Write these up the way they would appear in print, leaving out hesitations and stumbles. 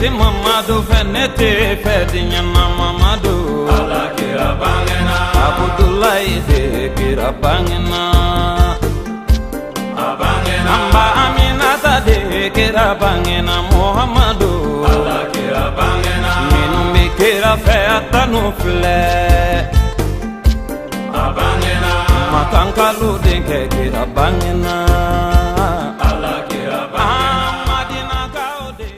Tɛ Mamadu fɛ ne tɛ fɛ diɲɛ na Mamadu. Ala kira bangena. Abudulayi de kira bangena. A bangena. An ba Aminata de kira bangena Muhamadu. Ala kira bangena. Minnu bɛ kira fɛ a tanu filɛ. A bangena. Makankalu denkɛ kira bangena. Ala kira bangena. Madinakaw de.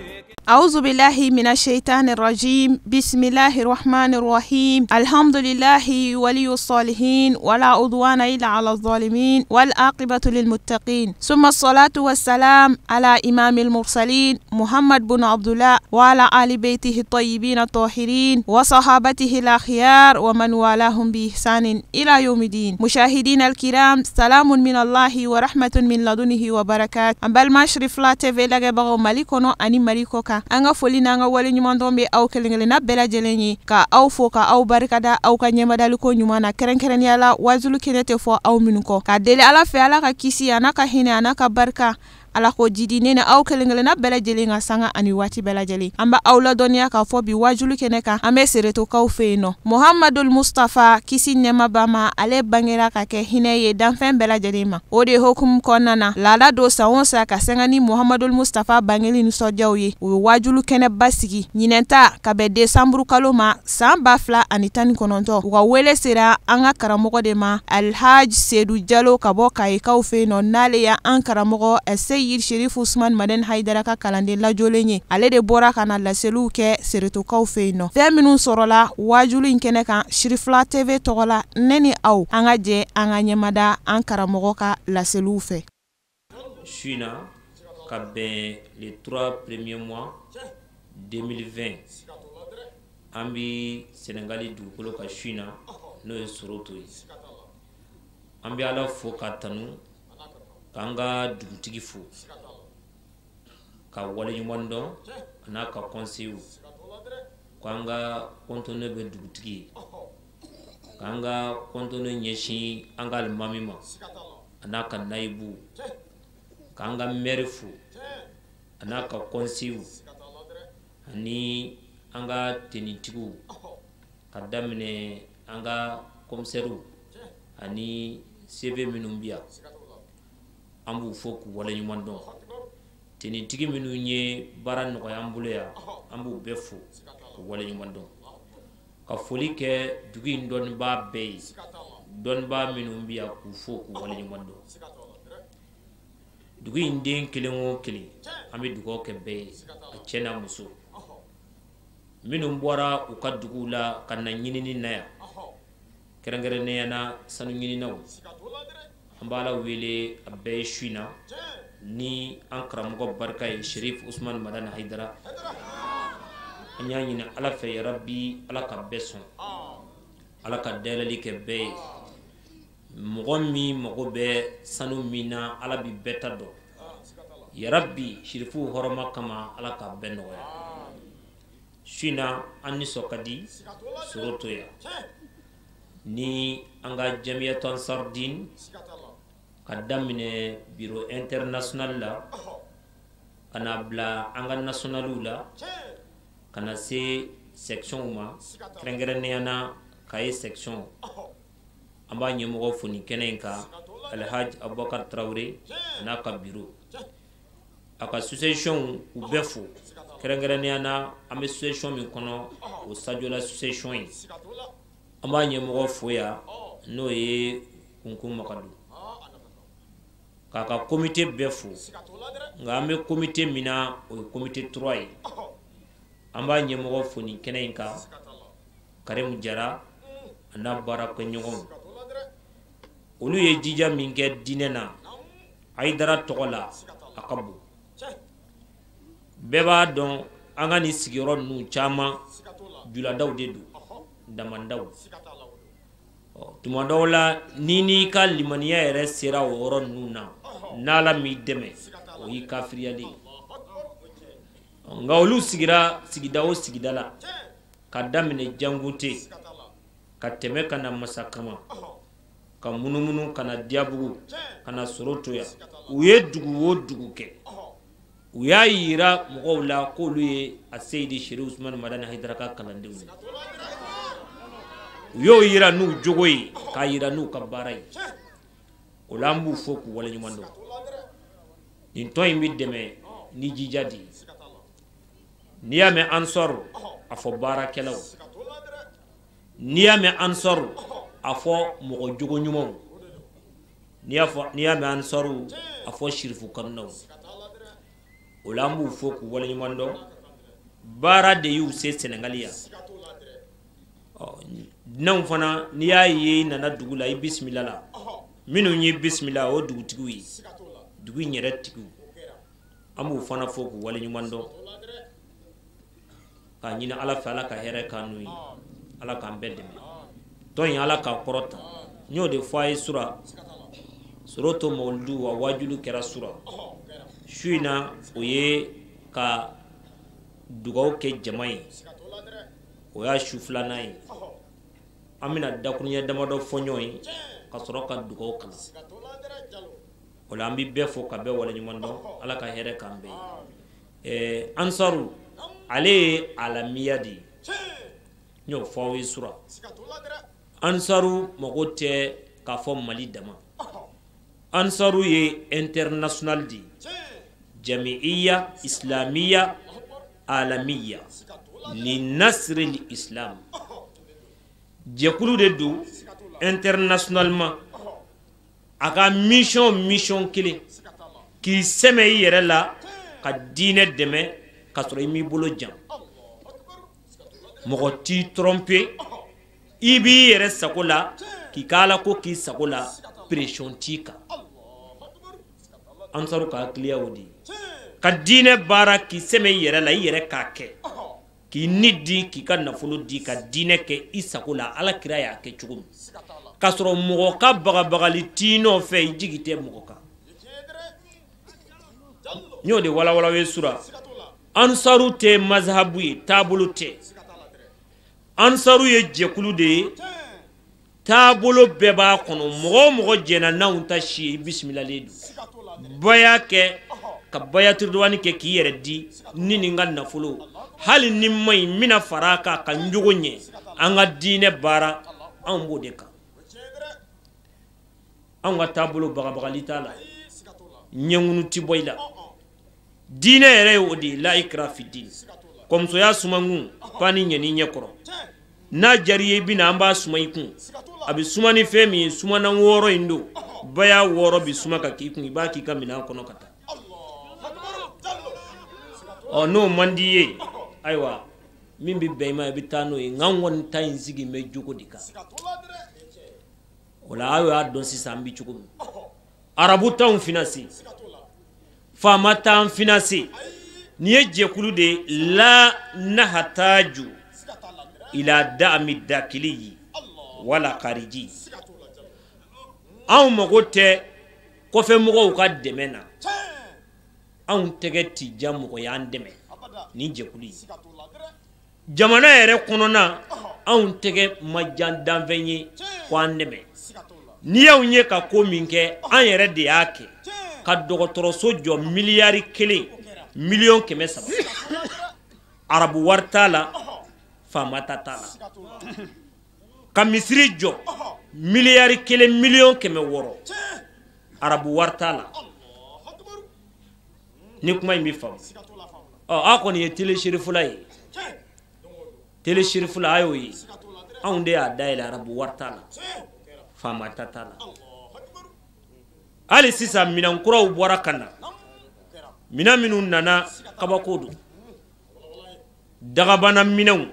أعوذ بالله من الشيطان الرجيم بسم الله الرحمن الرحيم الحمد لله ولي الصالحين ولا عدوان إلا على الظالمين والعاقبة للمتقين ثم الصلاة والسلام على إمام المرسلين محمد بن عبد الله وعلى آل بيته الطيبين الطاهرين وصحابته الأخيار ومن والاهم بإحسان إلى يوم الدين. مشاهدين الكرام، سلام من الله ورحمة من لدنه وبركات. An balima Sirifila TV lajɛbagaw Mali kɔnɔ ani Mali kɔ kan, an ka foli n'an ka waleɲumandɔn bɛ aw kelen-kelenna bɛɛ lajɛlen ye, ka aw fo, ka aw barikada aw ka ɲɛmadaliko ɲuman na, kɛrɛnkɛrɛnnenya la wajulu kɛnɛ tɛ fɔ aw minnu kɔ. Ka deli Ala fɛ, Ala ka kisi a n'a ka hinɛ a n'a ka barika, Ala ko jidi ne ni aw kelen-kelenna bɛɛ lajɛlen ka sanga ani waati bɛɛ lajɛlen. An bɛ aw ladɔnniya k'a fɔ bi wajulu kɛnɛ kan, an bɛ Seretokaw fɛ yen nɔ. Muhamadul Mustafa, kisi nɛɛma ba ma, ale bangera ka kɛ hinɛ ye danfɛn bɛɛ lajɛlen ma. O de hokumu kɔnɔna na, laada don san o san ka sanga ni Muhamadul Mustafa bangeli nisɔndiyaw ye, u ye wajulu kɛnɛba sigi ɲinɛnta ka bɛn desanburu kalo ma san 2019. U ka wele sera an ka karamɔgɔ de ma, Alhaji Sedu Jalo ka bɔ Kayikaw fɛ yen nɔ, n'ale y'an karamɔgɔ Seyid Sherif Usman Madani Hayidara ka kalanden lajɔlen ye. Ale de bɔra ka na laseliw kɛ Seretokaw fɛ yen nɔ. Fɛn minnu sɔrɔla wajulu in kɛnɛ kan, Sirifila TV tɔgɔ la, ne ni aw, an ka jɛ an ka ɲɛmada an karamɔgɔ ka laseliw fɛ. Su in na ka bɛn les 3 premiers mois 2020, an bi Senegali dugukolo ka su in na, n'o ye Soroto ye. An bɛ Ala fo ka tanu, k'an ka dugutigi fo, ka waleɲuman dɔn a n'a ka conseils, k'an ka kɔntɔnne bɛ dugutigi ye, k'an ka kɔntɔnne ɲɛsin an ka alimami ma a n'a ka nayibu, k'an ka maire fo a n'a ka conseils, ani an ka tenitigiw, ka daminɛ an ka commissaires ani CV minnu bɛ yan, an b'u fo k'u waleɲuman dɔn. Tenitigi minnu ye baara nɔgɔya an bolo yan, an b'u bɛɛ fo k'u waleɲuman dɔn. Ka foli kɛ dugu in dɔnnibaa bɛɛ ye, dɔnnibaa minnu bɛ yan, k'u fo k'u waleɲuman dɔn. Dugu in den kelen o kelen, an bɛ dugawu kɛ bɛɛ ye, a cɛ n'a muso. Minnu bɔra u ka duguw la ka na ɲinini na yan, kɛrɛnkɛrɛnnenya na sanu ɲininaw, an b'Ala wele a bɛɛ ye su in na ni an karamɔgɔ barika ye, Sherif Usman Madani Hayidara. An y'a ɲini Ala fɛ, yarabi Ala ka bɛɛ sɔn, Ala ka dayɛlɛli kɛ bɛɛ ye. Mɔgɔ min mago bɛ sanu min na, Ala bi bɛɛ ta dɔn. Yarabi Sherifu hɔrɔma kama, Ala ka bɛɛ nɔgɔya. Su in na an nisɔn ka di Soroto yan ni an ka Jamiyatu Ansardin, ka daminɛ bureau international la ka na bila an ka nationaliw la, ka na se section ma, kɛrɛnkɛrɛnnenya na Kaye section. An b'a ɲɛmɔgɔ fo nin kɛnɛ in kan, Alhaji Abubakar Tarawele a n'a ka bureau, a ka association, u bɛɛ fo. Kɛrɛnkɛrɛnnenya na an bɛ association min kɔnɔ, o Sadiola association ye, an b'a ɲɛmɔgɔ fo yan, n'o ye Kunkun Makadu, k'a ka comité bɛɛ fo. Nka an bɛ comité min na, o ye comité 3 ye. An b'a ɲɛmɔgɔ fo nin kɛnɛ in kan, Karimu Jara a n'a baarakɛɲɔgɔnw. Olu ye jija min kɛ diinɛ na Hayidara tɔgɔ la, a ka bon. Bɛɛ b'a dɔn an ka nin sigiyɔrɔ ninnu caman juladaw de don, damandaw. Tuma dɔw la, ni n'i ka limaniya yɛrɛ sera o yɔrɔ ninnu na, n'Ala m'i dɛmɛ, o y'i kafiriyalen ye. Nka olu sigira sigida o sigida la, ka daminɛ Jangunte, ka tɛmɛ ka na Masakama, ka munumunu ka na Diyabugu, ka na Soroto yan, u ye dugu o dugu kɛ. U y'a yira mɔgɔw la k'olu ye a Seyidi Seri Usumani Madani Hayidara ka kalandenw ye. U y'o yira n'u jogo ye, k'a yira n'u ka baara ye. O la an b'u fo k'u waleɲuman dɔn. Nin tɔn in bɛ dɛmɛ ni jija de ye. N'i y'a mɛn Ansar, a fɔ baarakɛlaw. N'i y'a mɛn Ansar, a fɔ mɔgɔ jogo ɲumanw. N'i y'a mɛn Ansar, a fɔ sirifu kanunaw. O la an b'u fo k'u waleɲuman dɔn. Baara de y'u se Sɛnɛgali yan. Dunanw fana, n'i y'a ye i nana dugu la, i bisimila la. Minnu ye bisimila, o dugutigiw ye, dugu in yɛrɛ tigiw. An b'u fana fo k'u waleɲuman dɔn. K'a ɲini Ala fɛ, Ala ka hɛrɛ k'an n'u ye, Ala k'an bɛɛ dɛmɛ. Tɔn in, Ala k'a kɔrɔta. N y'o de fɔ a ye sura. Soroto mawuludu wa wajulu kɛra sura. Su in na, o ye ka dugawu kɛ jama ye. O y'a su filanan ye. An bɛna dakuruɲɛ damadɔ fɔ ɲɔgɔn ye ka sɔrɔ ka dugawu kalan. O la an bɛ bɛɛ fo ka bɛɛ waleɲuman dɔn. Ala ka hɛrɛ k'an bɛɛ ye. Ansaru, ale ye alamiya de ye. N y'o fɔ aw ye sura. Ansaru mago tɛ k'a fɔ Mali dama. Ansaru ye international de ye. Jamiya Islamiya Alamiya ni Nasril Islam. Jɛkulu de don internationalement. A ka mission kelen, k'i sɛmɛ i yɛrɛ la ka diinɛ dɛmɛ ka sɔrɔ i m'i bolo jan. Mɔgɔ t'i tromper, i b'i yɛrɛ sago la, k'i ka Ala ko k'i sago la, pression t'i kan. Ansaru ka hakiliya o de ye. Ka diinɛ baara k'i sɛmɛ i yɛrɛ la, i yɛrɛ k'a kɛ. K'i ni di, k'i ka nafolo di, ka diinɛ kɛ i sago la, Ala kira y'a kɛ cogo min. K'a sɔrɔ mɔgɔ ka bagabagali t'i nɔfɛ, i jigi tɛ mɔgɔ kan. N y'o de walawala aw ye sura. Ansaru tɛ mazhabu ye, taabolo tɛ. Ansaru ye jɛkulu de ye, taabolo bɛɛ b'a kɔnɔ. Mɔgɔ o mɔgɔ jɛnna n'anw ta si ye, i bisimilalen don. Baya kɛ ka bayatiriduwani kɛ k'i yɛrɛ di ni nin ka nafolo. Hali ni ma ɲi, n bɛna fara a kan ka n jogo ɲɛ. An ka diinɛ baara, anw b'o de kan. Anw ka taabolo bagabagali t'a la, ɲɛŋunu ti bɔ i la. Diinɛ yɛrɛ ye o de ye, la ikra fi din. Kɔmusoya sumankun, pan ni ɲɛni ɲɛ kɔrɔ. N'a diyar'i ye, i bɛna, an b'a suma i kun. A bɛ suma ni fɛn min ye, sumanan 6 in don. Baya 6 bɛ suma ka k'i kun, i b'a k'i ka minɛn kɔnɔ ka taa. Ɔ n'o man di i ye, ayiwa, min bɛ bɛn i ma, i bɛ taa n'o ye. Nka n kɔni ta in sigi bɛ jogo de kan. O la aw y'a dɔn sisan an bɛ cogo min. Arabu t'anw financer, faama t'an financer. Nin ye jɛkulu de ye, la nahataju ila da'ami dakili wala khariji. Anw mago tɛ kɔfɛ mɔgɔw ka dɛmɛ na. Anw tɛgɛ ti ja mɔgɔ y'an dɛmɛ nin jɛkulu ye. Jamana yɛrɛ kɔnɔna, anw tɛgɛ ma jan danfɛn ye ko an dɛmɛ. N'i y'anw ye ka ko min kɛ, an yɛrɛ de y'a kɛ. Ka dɔgɔtɔrɔso jɔ 1 300 000 000. Arabu wari t'a la, faama ta t'a la. Ka misiri jɔ 1 600 000 000. Arabu wari t'a la. Ni kuma in bɛ faamu. Ɔ aw kɔni ye télé Serifula ye. Télé Serifula a y'o ye. Anw de y'a dayɛlɛ, arabu wari t'a la, faama ta t'a la. Hali sisan minɛn kuraw bɔra ka na. Minɛn minnu nana, kabako don. Dagabana minɛnw,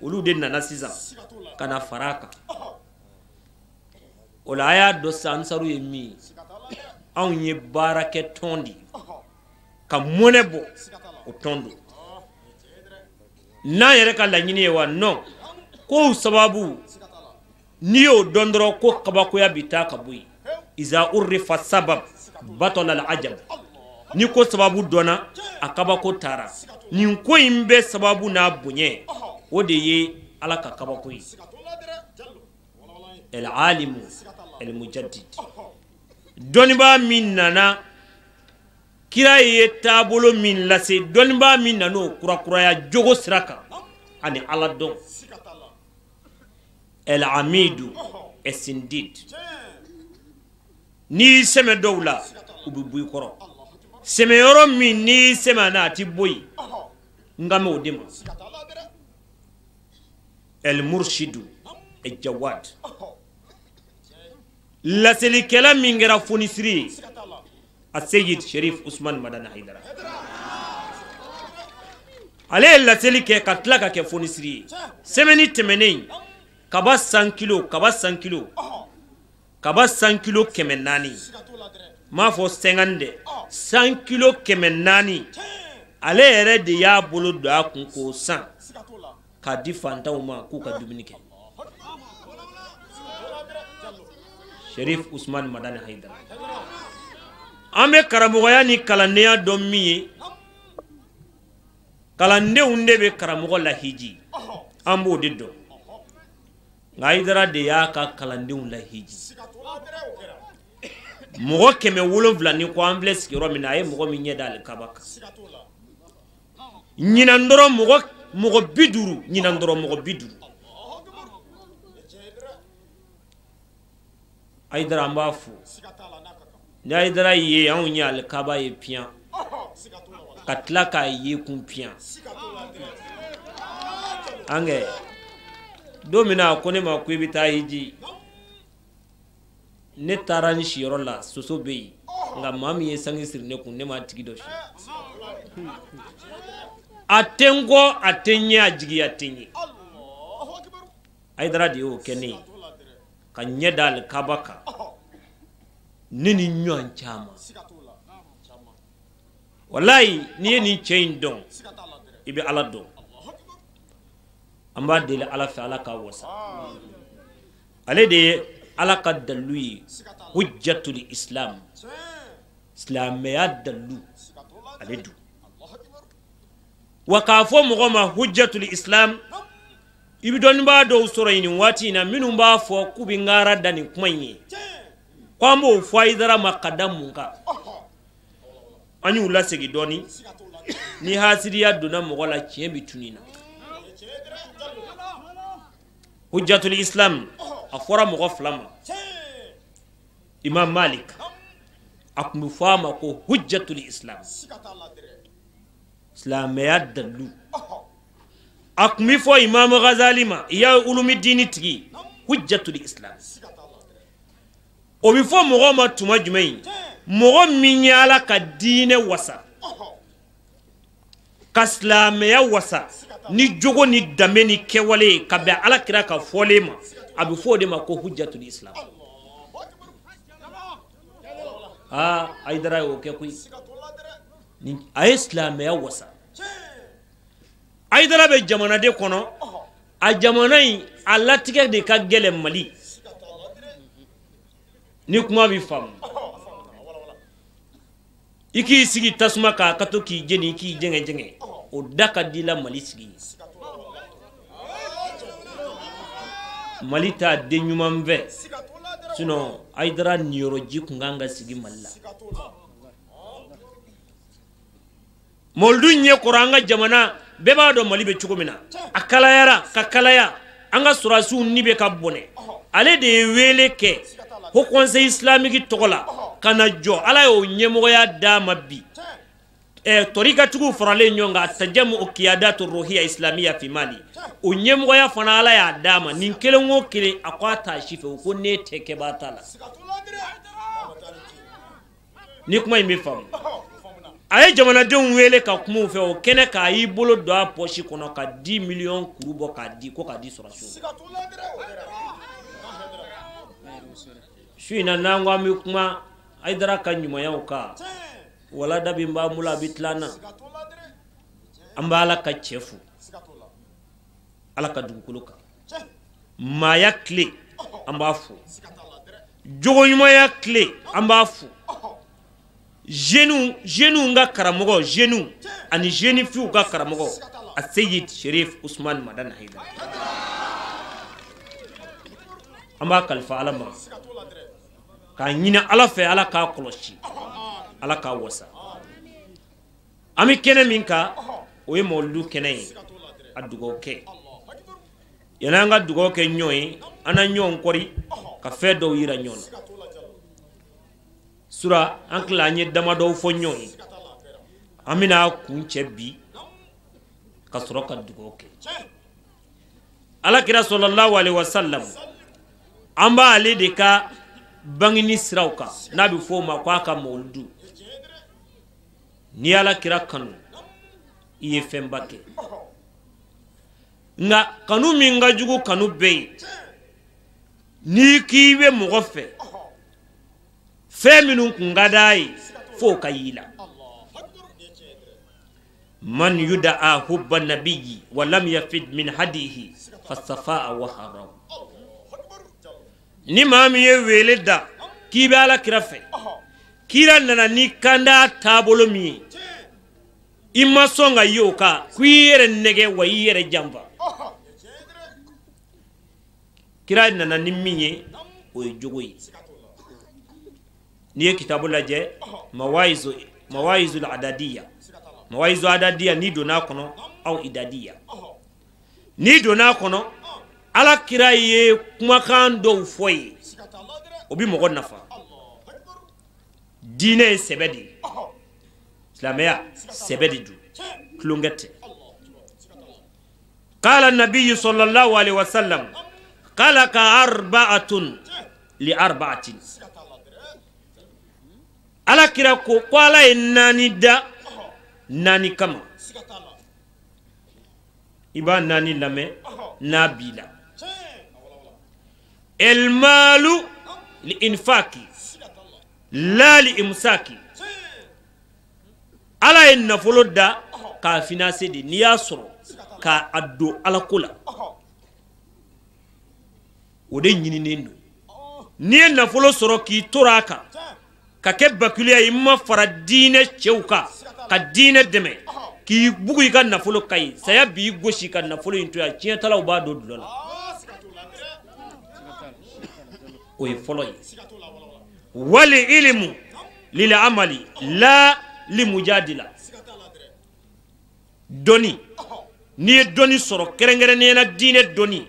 olu de nana sisan ka na fara a kan. O la a y'a dɔn sisan Ansaru ye min ye. Anw ye baarakɛ tɔn de ye. Ka mɔnɛ bɔ, o tɔn don. N'an yɛrɛ ka laɲini ye wa? Non. Kow sababu, n'i y'o dɔn dɔrɔn, ko kabakoya bɛ taa ka bɔ yen. Iza urifa sabab batala al ajab. Ni ko sababu dɔnna, a kabako taara. Nin ko in bɛ sababu n'a bonya, o de ye Ala ka kabako ye. El alimu el mujaddid. Dɔnnibaa min nana Kira ye taabolo min lase, dɔnnibaa min nan'o kurakuraya jogo sira kan ani Ala dɔn. El Amidu Esindid. N'i y'i sɛmɛ dɔw la, u bɛ bɔ i kɔrɔ. Sɛmɛyɔrɔ min n'i y'i sɛmɛ a na, a tɛ bɔ yen. N kan bɛ o de ma. El Murshidu El Jawad. Laselikɛla min kɛra fonisiri ye, a Seyid Sherif Usman Madani Haidara. Ale ye laseli kɛ ka tila ka kɛ fonisiri ye. Semaine tɛmɛnen, kaba 100 kilo, kaba 100 kilo, kaba 100 kilo 400. N m'a fɔ 50 dɛ, 100 kilo 400. Ale yɛrɛ de y'a bolo don a kun k'o san k'a di fantanw ma k'u ka dumuni kɛ. Sherif Usman Madani Haidara. An bɛ karamɔgɔya ni kalandenya dɔn min ye, kalandenw de bɛ karamɔgɔ lahiji, an b'o de dɔn. Nka Haidara de y'a ka kalandenw lahiji. Mɔgɔ 700 ni kɔ an filɛ sigiyɔrɔ min na, a ye mɔgɔ min ɲɛ da alikaba kan. Ɲinan dɔrɔn mɔgɔ 50, ɲinan dɔrɔn mɔgɔ 50. Haidara an b'a fo. Ni Haidara ye anw ye alikaba ye piyan, ka tila k'a ye kun piyan. An kɛ don min na a ko ne ma ko i bɛ taa hiji, ne taara n siyɔrɔ la, soso bɛ yen, nka maa min ye sange siri ne kun, ne m'a tigi dɔ si. A tɛ n kɔ, a tɛ n ɲɛ, a jigiya tɛ n ye. Haidara de y'o kɛ ne ye, ka ɲɛ da alikaba kan, ne ni ɲɔgɔn caman. Walayi, n'i ye nin cɛ in dɔn, i bɛ Ala dɔn. An b'a deli Ala fɛ, Ala k'a wasa. Ale de ye Ala ka dalilu ye, hujjatul Islam, silamɛya dalilu ale don. Wa k'a fɔ mɔgɔ ma hujjatul Islam, i bɛ dɔnnibaa dɔw sɔrɔ yen nin waati in na minnu b'a fɔ k'u bɛ ŋara da nin kuma in ye, ko an b'o fɔ Haidara ma ka da mun kan. An y'u lasegin dɔɔni. Ni hasidiya donna mɔgɔ la, tiɲɛ bɛ tunun i na. Hujjatul Islam a fɔra mɔgɔ fila ma. Imam Malik a tun bɛ fɔ a ma ko hujjatul Islam, silamɛya dalilu. A tun bɛ fɔ Imam Ghazali ma, Ihya Ulumuddin tigi, hujjatul Islam. O bɛ fɔ mɔgɔ ma tuma jumɛn? Mɔgɔ min ye Ala ka diinɛ wasa, ka silamɛya wasa ni jogo ni danbe ni kɛwale ye ka bɛn Ala kira ka fɔlen ma, a bɛ fɔ o de ma ko hujjatul Islam. Aa, Haidara y'o kɛ koyi. A ye silamɛya wasa. Haidara bɛ jamana de kɔnɔ, a jamana in a latigɛ de ka gɛlɛn Mali. Ni kuma bɛ faamu, i k'i sigi tasuma kan ka to k'i jeni, i k'i jɛngɛ jɛngɛ, o da ka di la Mali sigi ye. Mali t'a den ɲuman fɛ, sinon Haidara niyɔrɔ ji kun kan ka sigi Mali la. Mɔlidu ɲɛ kɔrɔ an ka jamana bɛɛ b'a dɔn Mali bɛ cogo min na, a kalayara ka kalaya, an ka sɔrɔdasiw ni bɛ ka bɔnɛ. Ale de ye wele kɛ Haut Conseil islamique tɔgɔ la ka na jɔ, Ala y'o ɲɛmɔgɔya d'a ma bi. Tɔrikatigiw faralen ɲɔgɔn kan, tajamu kiyadatu ruhiya islamiya fi Mali, o ɲɛmɔgɔya fana Ala y'a d'a ma. Nin kelen o kelen a ko a t'a si fɛ, o ko ne tɛ kɛbaa t'a la. Ni kuma in bɛ faamu, a ye jamanadenw wele ka kuma u fɛ o kɛnɛ k'a y'i bolo don a pɔsi kɔnɔ ka 10 miliyɔn kuru bɔ k'a di, ko k'a di sɔrɔdasiw ma. Su in na n'an ko an bɛ kuma Haidara ka ɲumanyaw kan, walada min b'an bolo a bɛ tila an na. An bɛ Ala ka cɛ fo, Ala ka dugukolo kan. Maaya tile an b'a fo, jogoɲumanya tile an b'a fo, jeunes ka karamɔgɔ, jeunes ani jeune filles ka karamɔgɔ, a Seyid Sherif Usman Madani Haidara. An b'a kalifa Ala ma, k'a ɲini Ala fɛ, Ala k'a kɔlɔsi, Ala k'a wasa. An bɛ kɛnɛ min kan, o ye mawuludu kɛnɛ ye. A dugawu kɛ yanni an ka dugawu kɛ ɲɔgɔn ye, an na ɲɔgɔn kɔri ka fɛn dɔw yira ɲɔgɔn na. Sura an tila an ye damadɔw fɔ ɲɔgɔn ye, an bɛna kun cɛ bi ka sɔrɔ ka dugawu kɛ. Ala kira sallallahu alaihi wasallam, an b'ale de ka bangini siraw kan, n'a bɛ fɔ o ma k'a ka mawuludu. N'i y'Ala kira kanu, i ye fɛnba kɛ. Nka kanu min ka jugu kanu bɛɛ ye, n'i k'i bɛ mɔgɔ fɛ, fɛn minnu kun ka d'a ye f'o ka y'i la. Man yuda'a hubba nabiyyi wa lam yafid min hadihi fasafa'a wa haram. Ni maa min ye wele da k'i bɛ Ala kira fɛ, kira nana ni kanda taabolo min ye, i ma sɔn ka ye o kan, k'i yɛrɛ nɛgɛ wa i yɛrɛ janfa. Kira nana ni min ye, o ye jogo ye. N'i ye kitabu lajɛ, mawaizu adadiya, mawaizu adadiya, n'i donna a kɔnɔ, aw idadiya, n'i donna a kɔnɔ, Ala kira ye kumakan dɔw fɔ ye, o bi mɔgɔ nafa. Diinɛ ye sɛbɛ de ye, silamɛya sɛbɛ de don, tulonkɛ tɛ. Qala nabiyyu sallallahu alaihi wasallam, qala ka arba'atun li arba'atin. Ala kira ko ko Ala ye naani da naani kama. I b'a naani lamɛn n'a b'i la. El malu li infaki la li imsaki. Ala ye nafolo da k'a financer de, n'i y'a sɔrɔ k'a don Ala ko la, o de ɲininen don. N'i ye nafolo sɔrɔ k'i tora a kan ka kɛ bakuliya ye, i ma fara diinɛ cɛw kan ka diinɛ dɛmɛ, k'i bugu i ka nafolo ka ye, saya b'i gosi ka nafolo in to yan, tiɲɛtalaw b'a don dulɔ la. O ye fɔlɔ ye. Wali ilimu lil amali la limujadila. Dɔnni, n'i ye dɔnni sɔrɔ kɛrɛnkɛrɛnnenya la diinɛ dɔnni,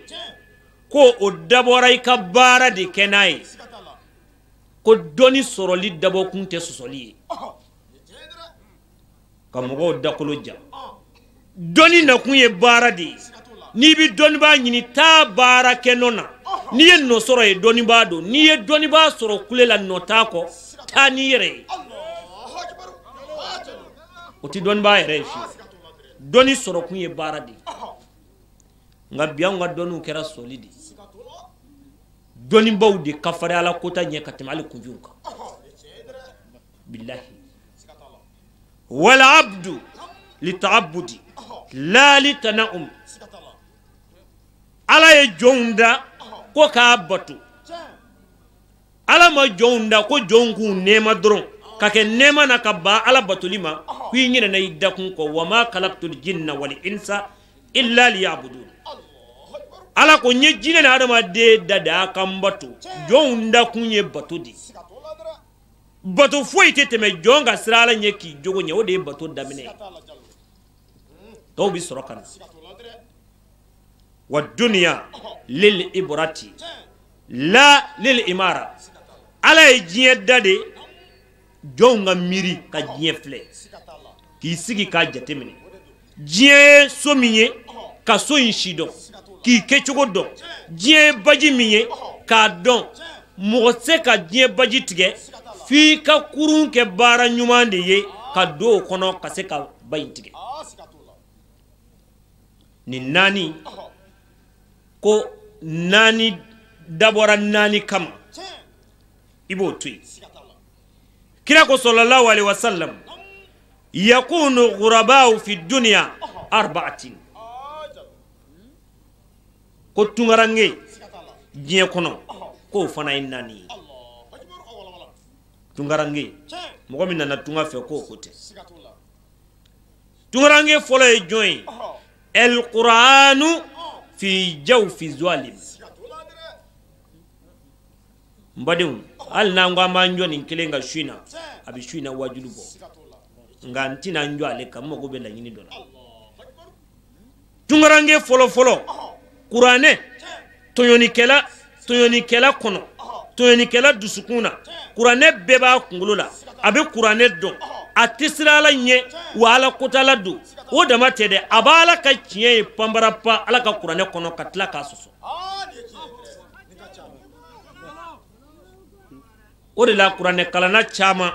ko o dabɔra i ka baara de kɛ n'a ye, ko dɔnni sɔrɔli dabɔkun tɛ sɔsɔli ye ka mɔgɔw dakolo ja. Dɔnni nakun ye baara de ye. N'i bɛ dɔnnibaa ɲini, taa baara kɛ nɔ na. N'i ye nɔ sɔrɔ yen, dɔnnibaa don. N'i ye dɔnnibaa sɔrɔ kule la, nɔ t'a kɔ, taa n'i yɛrɛ ye. O tɛ dɔnnibaa yɛrɛ ye fiyewu. Dɔnni sɔrɔ kun ye baara de ye. Nka bi anw ka dɔnniw kɛra sɔli de ye. Dɔnnibaw de ka farin Ala kota ɲɛ ka tɛmɛ hali kunfinw kan. Bilahi. Wal abdu li ta'abbudi la li tana'um. Ala ye jɔnw da ko k'a bato. Ala ma jɔnw da ko jɔnw k'u nɛɛma dɔrɔn ka kɛ nɛɛma na ka ban Ala batoli ma, k'i ɲinɛna i dakun kɔ. Wa ma khalaqtul jinna wal insa illa liya'budun. Ala ko n ye jinɛ ni adamaden da de a ka n bato. Jɔnw dakun ye bato de ye. Bato foyi tɛ tɛmɛ jɔn ka sira Ala ɲɛ k'i jogo ɲɛ, o de ye bato daminɛ ye. Tɔw bɛ sɔrɔ ka na. Wa dunya lil ibrati la lil imara. Ala ye diɲɛ da de jɔnw ka miiri ka diɲɛ filɛ, k'i sigi k'a jateminɛ. Diɲɛ ye so min ye, ka so in si dɔn, k'i kɛcogo dɔn. Diɲɛ ye baji min ye, k'a dɔn. Mɔgɔ tɛ se ka diɲɛ baji tigɛ f'i ka kurun kɛ baara ɲuman de ye ka don o kɔnɔ ka se ka ba in tigɛ. Nin naani ko naani dabɔra naani kama, i b'o to yen. Kira ko sallallahu alaihi wasallam, yakunu ghuraba'u fi dunya arba'atin. Ko tungarange diɲɛ kɔnɔ k'o fana ye naani ye. Tungarange, mɔgɔ min nana tunga fɛ k'o ko tɛ. Tungarange fɔlɔ ye jɔn ye? El Qur'anu fi jawfi zalim. N badenw, hali n'an ko an b'an jɔ nin kelen ka su in na, a bɛ su in na wajulu bɔ. Nka n tɛna n jɔ ale kan, n mago bɛ laɲini dɔ la. Tunkaranke fɔlɔ fɔlɔ, kuranɛ tɔɲɔnikɛla kɔnɔ, tɔɲɔnikɛla dusukun na, kuranɛ bɛɛ b'a kunkolo la, a bɛ kuranɛ dɔn, a tɛ siran Ala ɲɛ, wa Ala kotala don. O dama tɛ dɛ, a b'a Ala ka tiɲɛ ye panbarapa Ala ka kuranɛ kɔnɔ ka tila k'a sɔsɔ. O de la kuranɛ kalanna caman,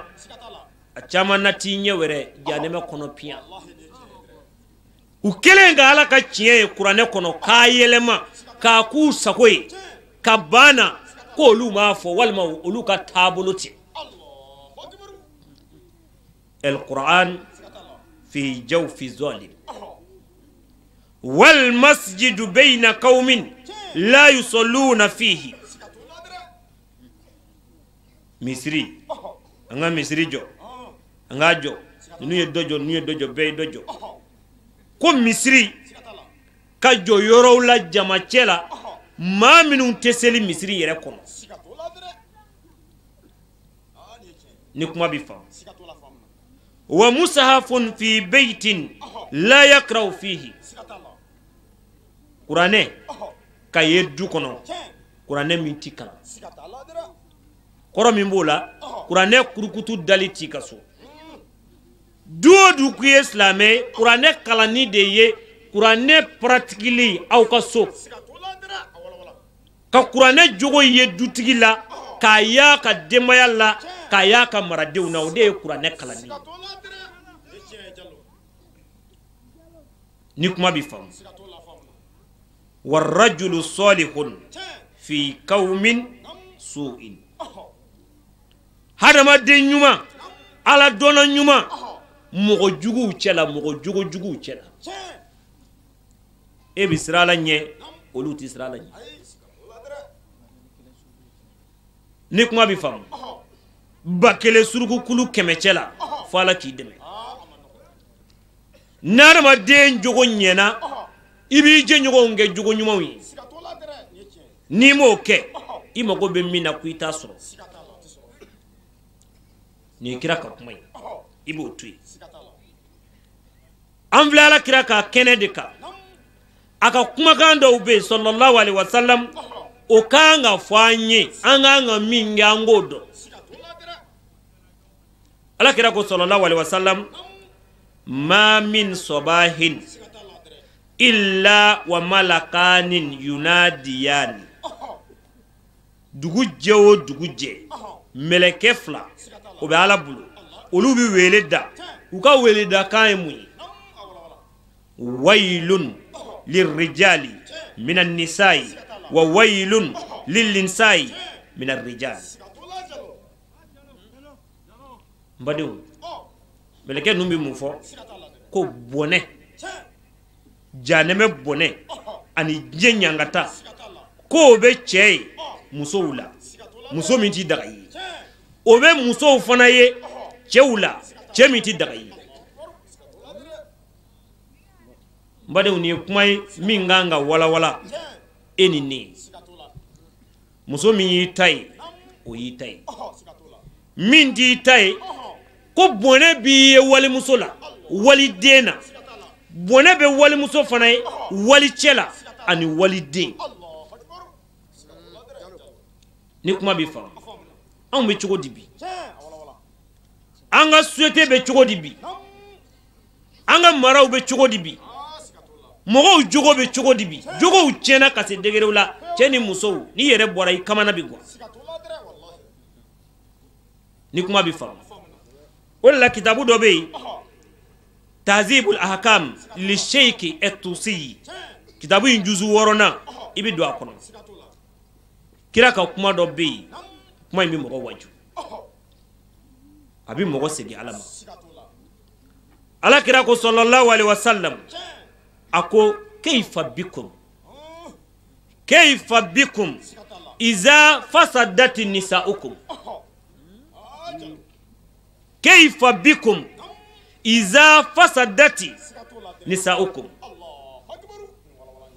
a caman na t'i ɲɛ wɛrɛ janɛmɛ kɔnɔ piyan. U kɛlen ka Ala ka tiɲɛ ye kuranɛ kɔnɔ k'a yɛlɛma k'a k'u sago ye ka ban na k'olu m'a fɔ walima olu ka taabolo tɛ. El-Qur'an fi jawfi zalim wal masjidu bayna qaumin la yusalluna fihi. Misiri, an ka misiri jɔ, an k'a jɔ, ninnu ye dɔ jɔ, ninnu ye dɔ jɔ, bɛɛ ye dɔ jɔ. Ko misiri ka jɔ yɔrɔw la jamacɛ la, maa minnu tɛ seli misiri yɛrɛ kɔnɔ. Ni kuma bɛ faamu. Wa musahafun fi baytin la yakra'u fihi. Kuranɛ ka ye du kɔnɔ, kuranɛ min ti kalan. Kɔrɔ min b'o la, kuranɛ kurukutu dali t'i ka so. Du o du k'i ye silamɛ, kuranɛ kalanni de ye kuranɛ pratikili aw ka so. Ka kuranɛ jogo ye dutigi la, k'a y'a ka denbaya la, k'a y'a ka maradenw na, o de ye kuranɛ kalanni ye. Ni kuma bɛ faamu. Warajulu salihun fi qaumin su'in. Hadamaden ɲuman, Ala dɔnna ɲuman, mɔgɔ juguw cɛla, mɔgɔ jogo juguw cɛla. E bɛ siran Ala ɲɛ, olu tɛ siran Ala ɲɛ. Ni kuma bɛ faamu. 1000 surukukulu 100 cɛ la, fo Ala k'i dɛmɛ. Ni hadamaden jogo ɲɛna, i b'i jɛɲɔgɔnw kɛ jogo ɲumanw ye. N'i m'o kɛ, i mago bɛ min na ko i t'a sɔrɔ. Nin ye kira ka kuma ye, i b'o to yen. An filɛ Ala kira ka kɛnɛ de kan. A ka kumakan dɔw bɛ yen sallallahu alaihi wasallam, o kan ka fɔ an ye, an kan ka min kɛ an k'o dɔn. Ala kira ko sallallahu alaihi wasallam, ma min sabahin illa wa malakanin yunadiyani. Dugu jɛ o dugu jɛ, mɛlɛkɛ fila o bɛ Ala bolo, olu bɛ wele da. U ka wele da kan ye mun ye? Waylun lirrijali minan nisa'i wa waylun lilnisa'i minar rijali. N badenw, mɛlɛkɛ ninnu bɛ mun fɔ? Ko bɔnɛ, janɛmɛ bɔnɛ ani diɲɛ ɲangata, k'o bɛ cɛ ye musow la, muso min t'i daga ye. O bɛ musow fana ye cɛw la, cɛ min t'i daga ye. N badenw, nin ye kuma ye min kan ka walawala e ni ne. Muso min y'i ta ye, o y'i ta ye. Min t'i ta ye, ko bɔnɛ b'i ye walimuso la, waliden na. Bɔnɛ bɛ walimuso fana ye walicɛ la ani waliden. Ni kuma bɛ faamu. Anw bɛ cogo di bi? An ka société bɛ cogo di bi? An ka maraw bɛ cogo di bi? Mɔgɔw jogo bɛ cogo di bi? Jogow tiɲɛna ka se degré la, cɛ ni musow, n'i yɛrɛ bɔra i kamana bɛ gan. Ni kuma bɛ faamu. O de la kitabu dɔ bɛ yen, Tahzibul Ahkam li Sheikh At-Tusi. Kitabu in juzu 6nan, i bɛ don a kɔnɔ. Kira ka kuma dɔ bɛ yen, kuma in bɛ mɔgɔ waju, a bɛ mɔgɔ segin Ala ma. Ala kira ko sallallahu alaihi wasallam, a ko kayfa bikum, kayfa bikum iza fasadati nisaukum, kayfa bikum iza fasadati nisaukum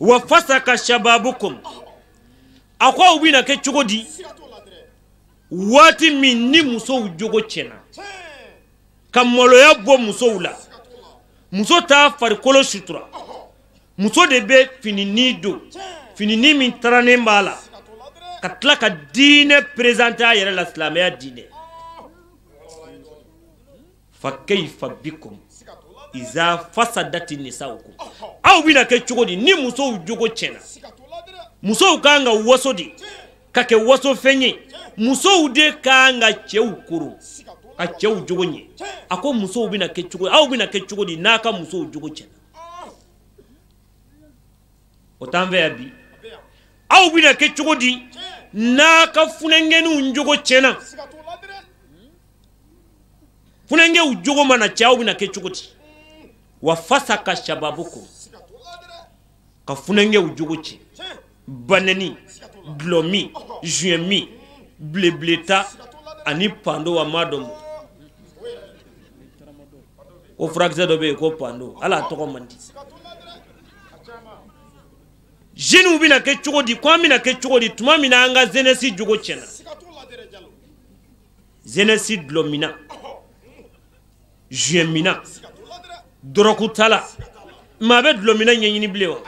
wa fasaka shababukum. A ko aw bɛna kɛ cogo di waati min ni musow jogo tiɲɛna, Ka maloya bɔ musow la. Muso t'a farikolo sutura. Muso de bɛ fininin don. Fininin min tarannen b'a la. Ka tila ka diinɛ présenter a yɛrɛ la, silamɛya diinɛ. Fa kayfa bikum iza fasadati nisaukum. Aw bɛna kɛ cogo di ni musow jogo tiɲɛna? Musow kan ka waso de, ka kɛ waso fɛn ye. Musow de kan ka cɛw koro, ka cɛw jogo ɲɛ. A ko musow bɛna kɛ cogo, aw bɛna kɛ cogo di n'a ka musow jogo tiɲɛna? O t'an fɛ yan bi. Aw bɛna kɛ cogo di n'a ka funankɛninw jogo tiɲɛna? Funankɛw jogo mana cɛ, aw bɛna kɛ cogo di? Wa fasaka shababukum, ka funankɛw jogo tiɲɛ. Banɛni, dulɔmin, zuɲɛmin, belebeleta ani pando wa maa dɔn. O furakisɛ dɔ bɛ yen ko pando, hali a tɔgɔ man di. Jeunes bɛna kɛ cogo di, ko an bɛna kɛ cogo di tuma min na an ka jeunesse jogo tiɲɛna? Jeunesse dulɔminna, zuɲɛminna, dɔrɔgutala. Maa bɛ dulɔminna ɲɛɲini bilen wa?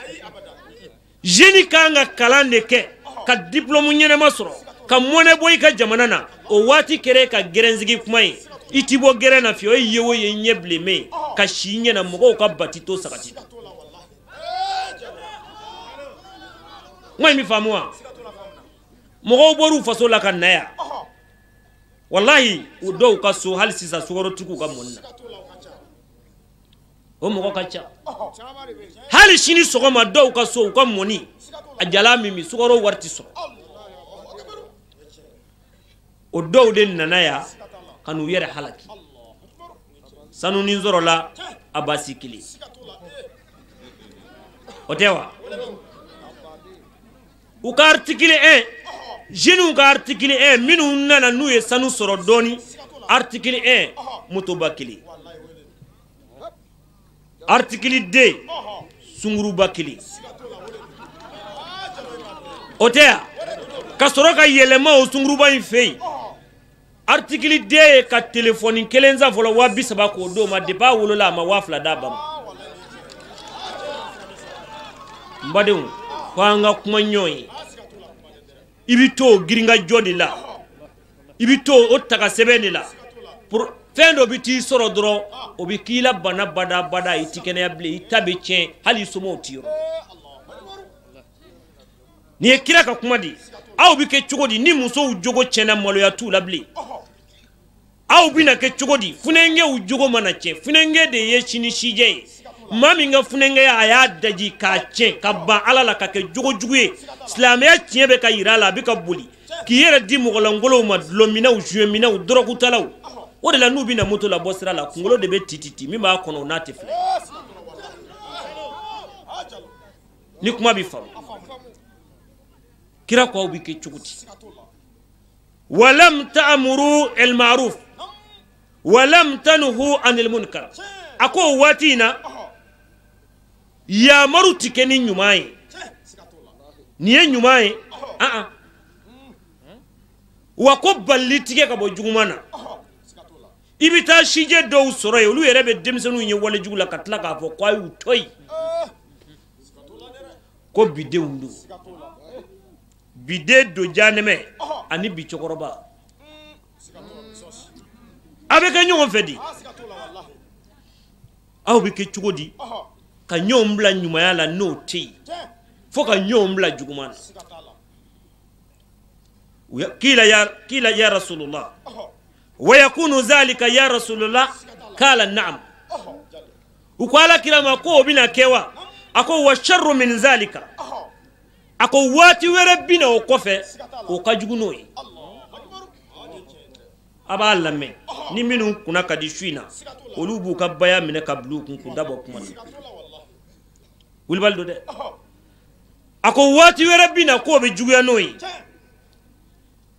Jeune kan ka kalan de kɛ, ka diplôme ɲɛnama sɔrɔ, ka mɔnɛ bɔ i ka jamana na. O waati kɛra e ka gɛrɛnsigi kuma ye. I ti bɔ gɛrɛn na fiyewu, e ye o ye ɲɛ bilenmen ye, ka si ɲɛ na, mɔgɔw ka bati to sagati. Kuma in bɛ faamu wa? Mɔgɔw bɔr'u faso la ka na yan. Walahi, u dɔw ka so hali sisan sukarotigiw ka mɔni na. O mɔgɔ ka ca. Hali sini sɔgɔma dɔw ka so u ka mɔni a jala min min, sukaro wari ti sɔrɔ. O dɔw de nana yan ka n'u yɛrɛ halaki. Sanunin sɔrɔla a basi kelen. O tɛ wa? U ka article 1, jeunes ka article 1, minnu nana n'u ye sanu sɔrɔ dɔɔni, article 1, motoba kelen. Article 2, sunguruba kelen. O tɛ ya? Ka sɔrɔ ka yɛlɛma o sunguruba in fɛ yen. Article 2 ye ka téléphone kelen san fɔlɔ 30,000 k'o d'o ma, depuis a wolola a ma 2,000 d'a ba ma. N badenw, ko an ka kuma ɲɔgɔn ye. I bɛ to o girinkajɔ de la, i bɛ to o taga sɛbɛn de la. Fɛn dɔ bɛ t'i sɔrɔ dɔrɔn, o bɛ k'i la bana badabada, i ti kɛnɛya bilen, i ta bɛ tiɲɛ, hali i somɔgɔw t'i yɔrɔ. Nin ye kira ka kuma de ye. Aw bɛ kɛ cogo di ni musow jogo tiɲɛna, maloya t'u la bilen? Aw bɛna kɛ cogo di funankɛw jogo mana tiɲɛ? Funankɛ de ye sini sijɛ ye. Maa min ka funankɛya a y'a daji k'a tiɲɛ ka ban Ala la ka kɛ jogo jugu ye, silamɛya tiɲɛ bɛ ka yira a la, a bɛ ka boli k'i yɛrɛ di mɔgɔlankolonw ma, dulɔminnaw, zuɲɛminnaw, dɔrɔgutalaw. O de la n'u bɛna moto labɔ sira la, kunkolo de bɛ tititi, min b'a kɔnɔ o n'a tɛ filɛ. Ni kuma bɛ faamu, kira ko aw bɛ kɛ cogo di? Walam ta'muru al ma'ruf walam tanhu anil munkar. A ko o waati in na yamaru ti kɛ ni ɲuman ye. Nin ye ɲuman ye, wa ko balili tigɛ ka bɔ juguman na. I bɛ taa sijɛ dɔw sɔrɔ yen, olu yɛrɛ bɛ denmisɛnninw ye walejugu la ka tila k'a fɔ ko a y'u to yen, ko bidenw don. Biden don janɛmɛ ani bi cɛkɔrɔba, a bɛ kɛ ɲɔgɔn fɛ di. Aw bɛ kɛ cogo di ka ɲɔgɔn bila ɲumanya la n'o tɛ yen, fo ka ɲɔgɔn bila juguman na? Kila ya Rasulullah, wa yakunu zalika ya Rasulullah? Kala na'am. U ko Ala kira ma ko o bɛna kɛ wa? A ko wa sharru min zalika. A ko waati wɛrɛ bɛ na o kɔfɛ, o ka jugu n'o ye. A b'a lamɛn, ni minnu kunna ka di su in na, olu b'u ka baya minɛ ka bila u kun k'u dabɔ kuma na. Wulibali don dɛ. A ko waati wɛrɛ bɛ na k'o bɛ juguya n'o ye.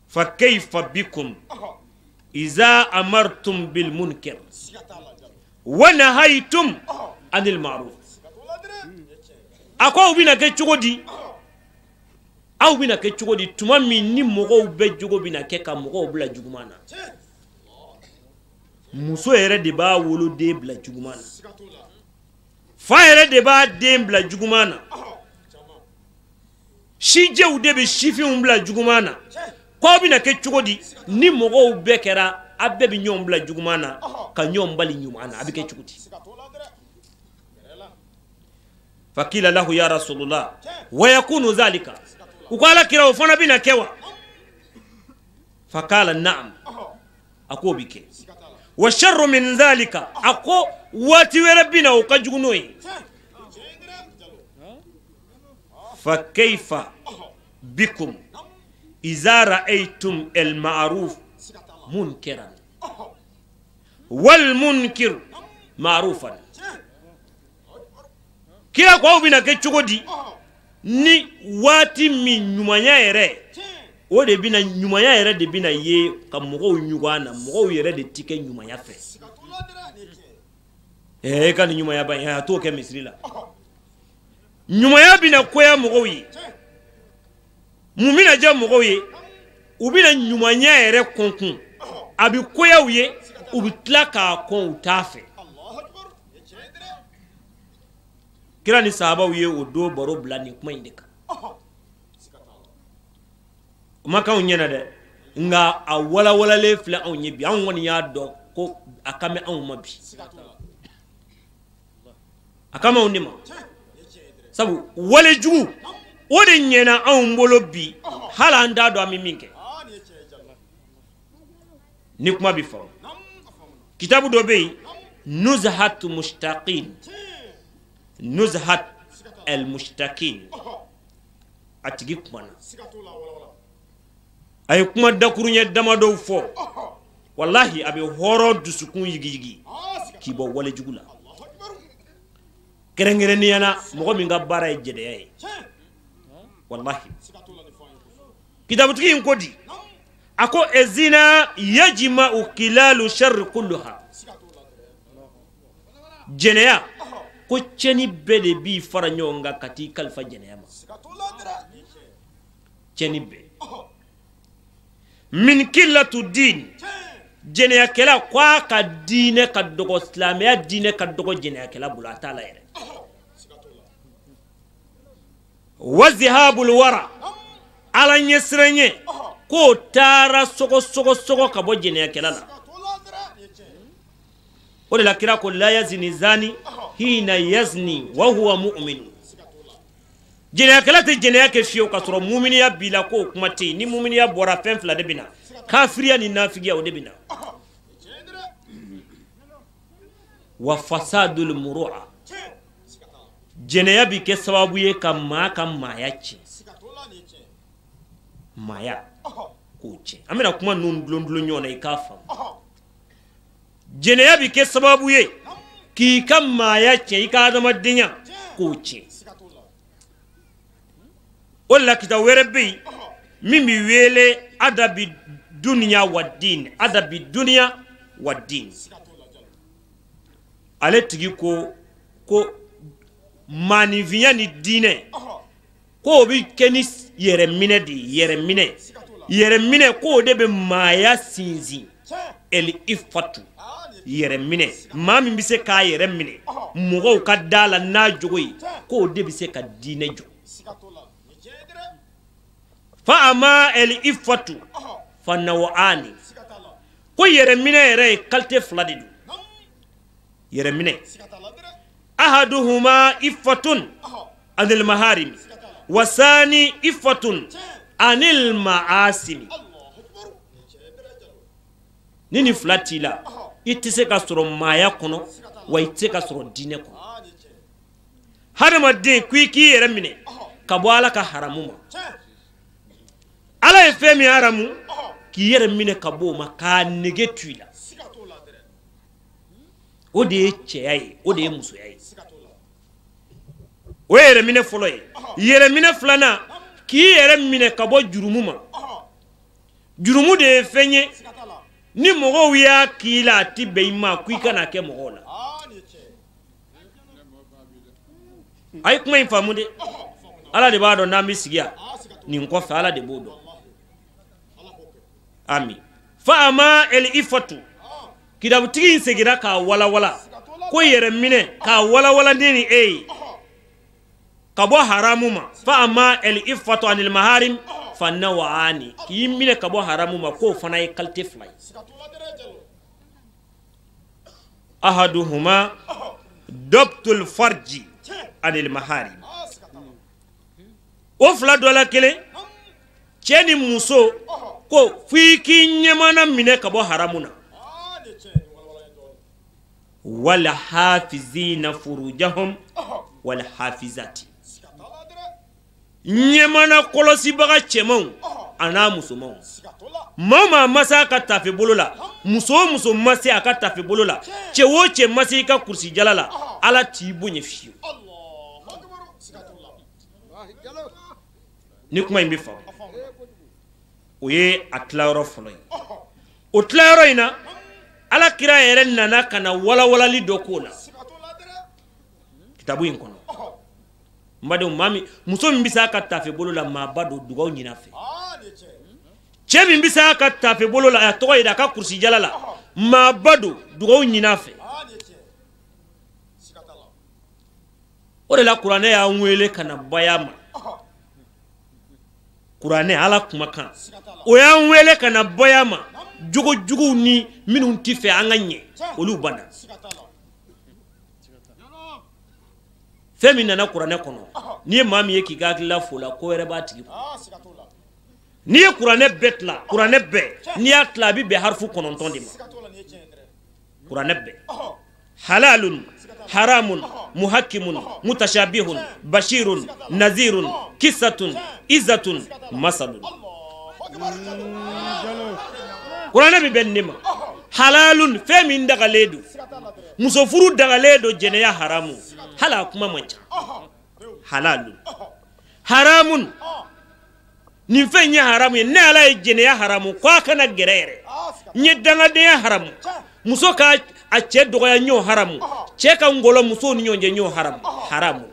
Fa kayfa bikum iza amartum bil munkar wa nahaytum anil ma'ruf. A ko aw bɛna kɛ cogo di? Aw bɛna kɛ cogo di tuma min ni mɔgɔw bɛ jogo bɛna kɛ ka mɔgɔw bila juguman na? Muso yɛrɛ de b'a woloden bila juguman na, fa yɛrɛ de b'a den bila juguman na, sijɛw de bɛ sifinw bila juguman na. K'aw bɛna kɛ cogo di ni mɔgɔw bɛɛ kɛra a bɛɛ bɛ ɲɔgɔn bila juguman na ka ɲɔgɔn bali ɲuman na, a bɛ kɛ cogo di? Fakila lahu ya Rasulullah wa yakunu zalika, u ko ala kira o fana bɛna kɛ wa? Fakala na'am, a k'o bɛ kɛ. Wa sharru min zalika, a ko waati wɛrɛ bɛ na o ka jugu n'o ye. Fa kayfa bikum iza ra'aytum al ma'ruf munkiran wal munkir ma'rufan. Kira ko aw bɛna kɛ cogo di ni waati min ɲumanya yɛrɛ o de bɛna, ɲumanya yɛrɛ de bɛna ye ka mɔgɔw ɲugun a na, mɔgɔw yɛrɛ de ti kɛ ɲumanya fɛ. E ka nin ɲumanya ba in, a t'o kɛ misiri la. Ɲumanya bɛna koya mɔgɔw ye, mun bɛna diya mɔgɔw ye? U bɛna ɲumanya yɛrɛ kɔnkun, a bɛ koya u ye, u bɛ tila k'a kɔn u t'a fɛ. Kira ni sahabaw ye o don baro bila nin kuma in de kan. O ma k'anw ɲɛna dɛ, nka a walawalalen filɛ anw ye bi. Anw kɔni y'a dɔn ko a kan bɛ anw ma bi, a kan bɛ anw de ma. Sabu walejugu o de ɲɛna anw bolo bi, hali an t'a dɔn an bɛ min kɛ. Ni kuma bɛ faamu, kitabu dɔ bɛ yen, Nuzhat Mushtaqin, Nuzhat al Mushtaqin, a tigi kumana, a ye kuma dakuruɲɛ damadɔw fɔ. Walahi a bɛ hɔrɔn dusukun yigiyigi k'i bɔ walejugu la, kɛrɛnkɛrɛnnenya la mɔgɔ min ka baara ye jɛnɛya ye. Walahi kitabutigi in ko di, a ko ezina yajma'u kilalu sharri kulluha, jɛnɛya ko cɛni bɛɛ de b'i fara ɲɔgɔn kan ka t'i kalifa jɛnɛya ma, cɛni bɛɛ. Min killatu din, jɛnɛyakɛla ko a ka diinɛ ka dɔgɔ, silamɛya diinɛ ka dɔgɔ jɛnɛyakɛla bolo, a t'a la yɛrɛ. Wa zihabul wara, ala ɲɛsiranɲɛ k'o taara sɔgɔ sɔgɔ sɔgɔ ka bɔ jɛnɛyakɛla la. O de la kira ko la yazni zani hina yazni wa huwa mu'min. Jɛnɛyakɛla tɛ jɛnɛya kɛ fiyewu ka sɔrɔ muminiya b'i la, k'o kuma tɛ yen. Ni muminiya bɔra, fɛn fila de bɛ na, kafiriya ni nafigiya, o de bɛ na. Wa fasadul muru'a, jɛnɛya bɛ kɛ sababu ye ka maa ka maaya tiɲɛ, maaya k'o tiɲɛ. An bɛna kuma ninnu dulon dulon ɲɔgɔn na i k'a faamu. Jɛnɛya bɛ kɛ sababu ye k'i ka maaya tiɲɛ, i ka adamadenya k'o tiɲɛ. O de la kitabu wɛrɛ bɛ yen min bɛ wele adabi duniya wa din, adabi duniya wa din. Ale tigi ko ko maaninfinya ni diinɛ k'o bɛ kɛ ni yɛrɛminɛ de ye, yɛrɛminɛ, yɛrɛminɛ k'o de bɛ maaya sinsin. El ifatu, yɛrɛminɛ, maa min bɛ se k'a yɛrɛ minɛ mɔgɔw ka da la n'a jogo ye, k'o de bɛ se ka diinɛ jɔ. Fa ama el ifatu fa naw'ani, ko yɛrɛminɛ yɛrɛ ye qualité fila de don. Yɛrɛminɛ, ahaduhuma ifatun anil maharimi wa sani ifatun anil ma'asimi. Ni nin fila t'i la, i tɛ se ka sɔrɔ maaya kɔnɔ, wa i tɛ se ka sɔrɔ diinɛ kɔnɔ. Hadamaden ko i k'i yɛrɛ minɛ ka bɔ ala ka haramu ma. Ala ye fɛn min haramu, k'i yɛrɛ minɛ ka bɔ o ma, k'a nege to i la. O de ye cɛya ye, o de ye musoya ye. O ye yɛrɛminɛ fɔlɔ ye. Yɛrɛminɛ filanan, k'i yɛrɛ minɛ ka bɔ jurumu ma. Jurumu de ye fɛn ye ni mɔgɔw y'a k'i la a ti bɛn i ma, ko i kana kɛ mɔgɔw la. A ye kuma in faamu dɛ. Ala de b'a dɔn n'an bɛ sigi yan nin kɔfɛ, Ala de b'o dɔn. Ami. Fa ama el ifatu Kitabutigi in seginna k'a walawala ko yɛrɛ minɛ k'a walawala ne ni e ye ka bɔ haramu ma fa ama el ifatu anil maharim fa nawaani k'i minɛ ka bɔ haramu ma k'o fana ye qualité fila ye. Ahaduhuma dabtul farji anil maharim o fila dɔ la kelen cɛ ni muso ko f'i k'i ɲɛmana minɛ ka bɔ haramu na. Wal hafizina furujahum wal hafizati ɲɛmana kɔlɔsibaga cɛmanw a n'a musomanw maa o maa ma se a ka tafe bolo la muso o muso ma se a ka tafe bolo la cɛ o cɛ ma se i ka kurusijala la ala t'i bonya fiyewu. Ni kuma in bɛ faamu o ye a tilayɔrɔ fɔlɔ ye. O tilayɔrɔ in na ala kira yɛrɛ nana ka na walawalali dɔ k'o la kitabu in kɔnɔ. N badenw maa min muso min bɛ se a ka tafe bolo la maaba don dugawu ɲini a fɛ. Cɛ min bɛ se a ka tafe bolo la a tɔgɔ ye a ka kurusijala la maaba don dugawu ɲini a fɛ. O de la kuranɛ y'an wele ka na baya ma. Kuranɛ ala kumakan o y'an wele ka na baya ma jogo juguw ni minnu ti fɛ an ka ɲɛ olu banna. Fɛn min nana kuranɛ kɔnɔ n'i ye maa min ye k'i ka hakilila fo la ko wɛrɛ b'a tigi kun. N'i ye kuranɛ bɛɛ tila kuranɛ bɛɛ n'i y'a tila a bɛ bɛn harifu 9 de ma. Kuranɛ bɛɛ halalun haramun muhakimun mutashabihun bashirun nazirun kisatun izatun masalun. Kuranɛ bɛ bɛn nin de ma. Halalun fɛn min dagalen don muso furu dagalen don jɛnɛya haramu hali a kuma man ca. Halalun haramun nin fɛn ye haramu ye ne ala ye jɛnɛya haramu ko a kana gɛrɛ yɛrɛ n ye dangadenya haramu muso ka a cɛ dɔgɔya n y'o haramu cɛ ka ngɔlɔ musow ni ɲɔgɔn cɛ n y'o haramu haramu.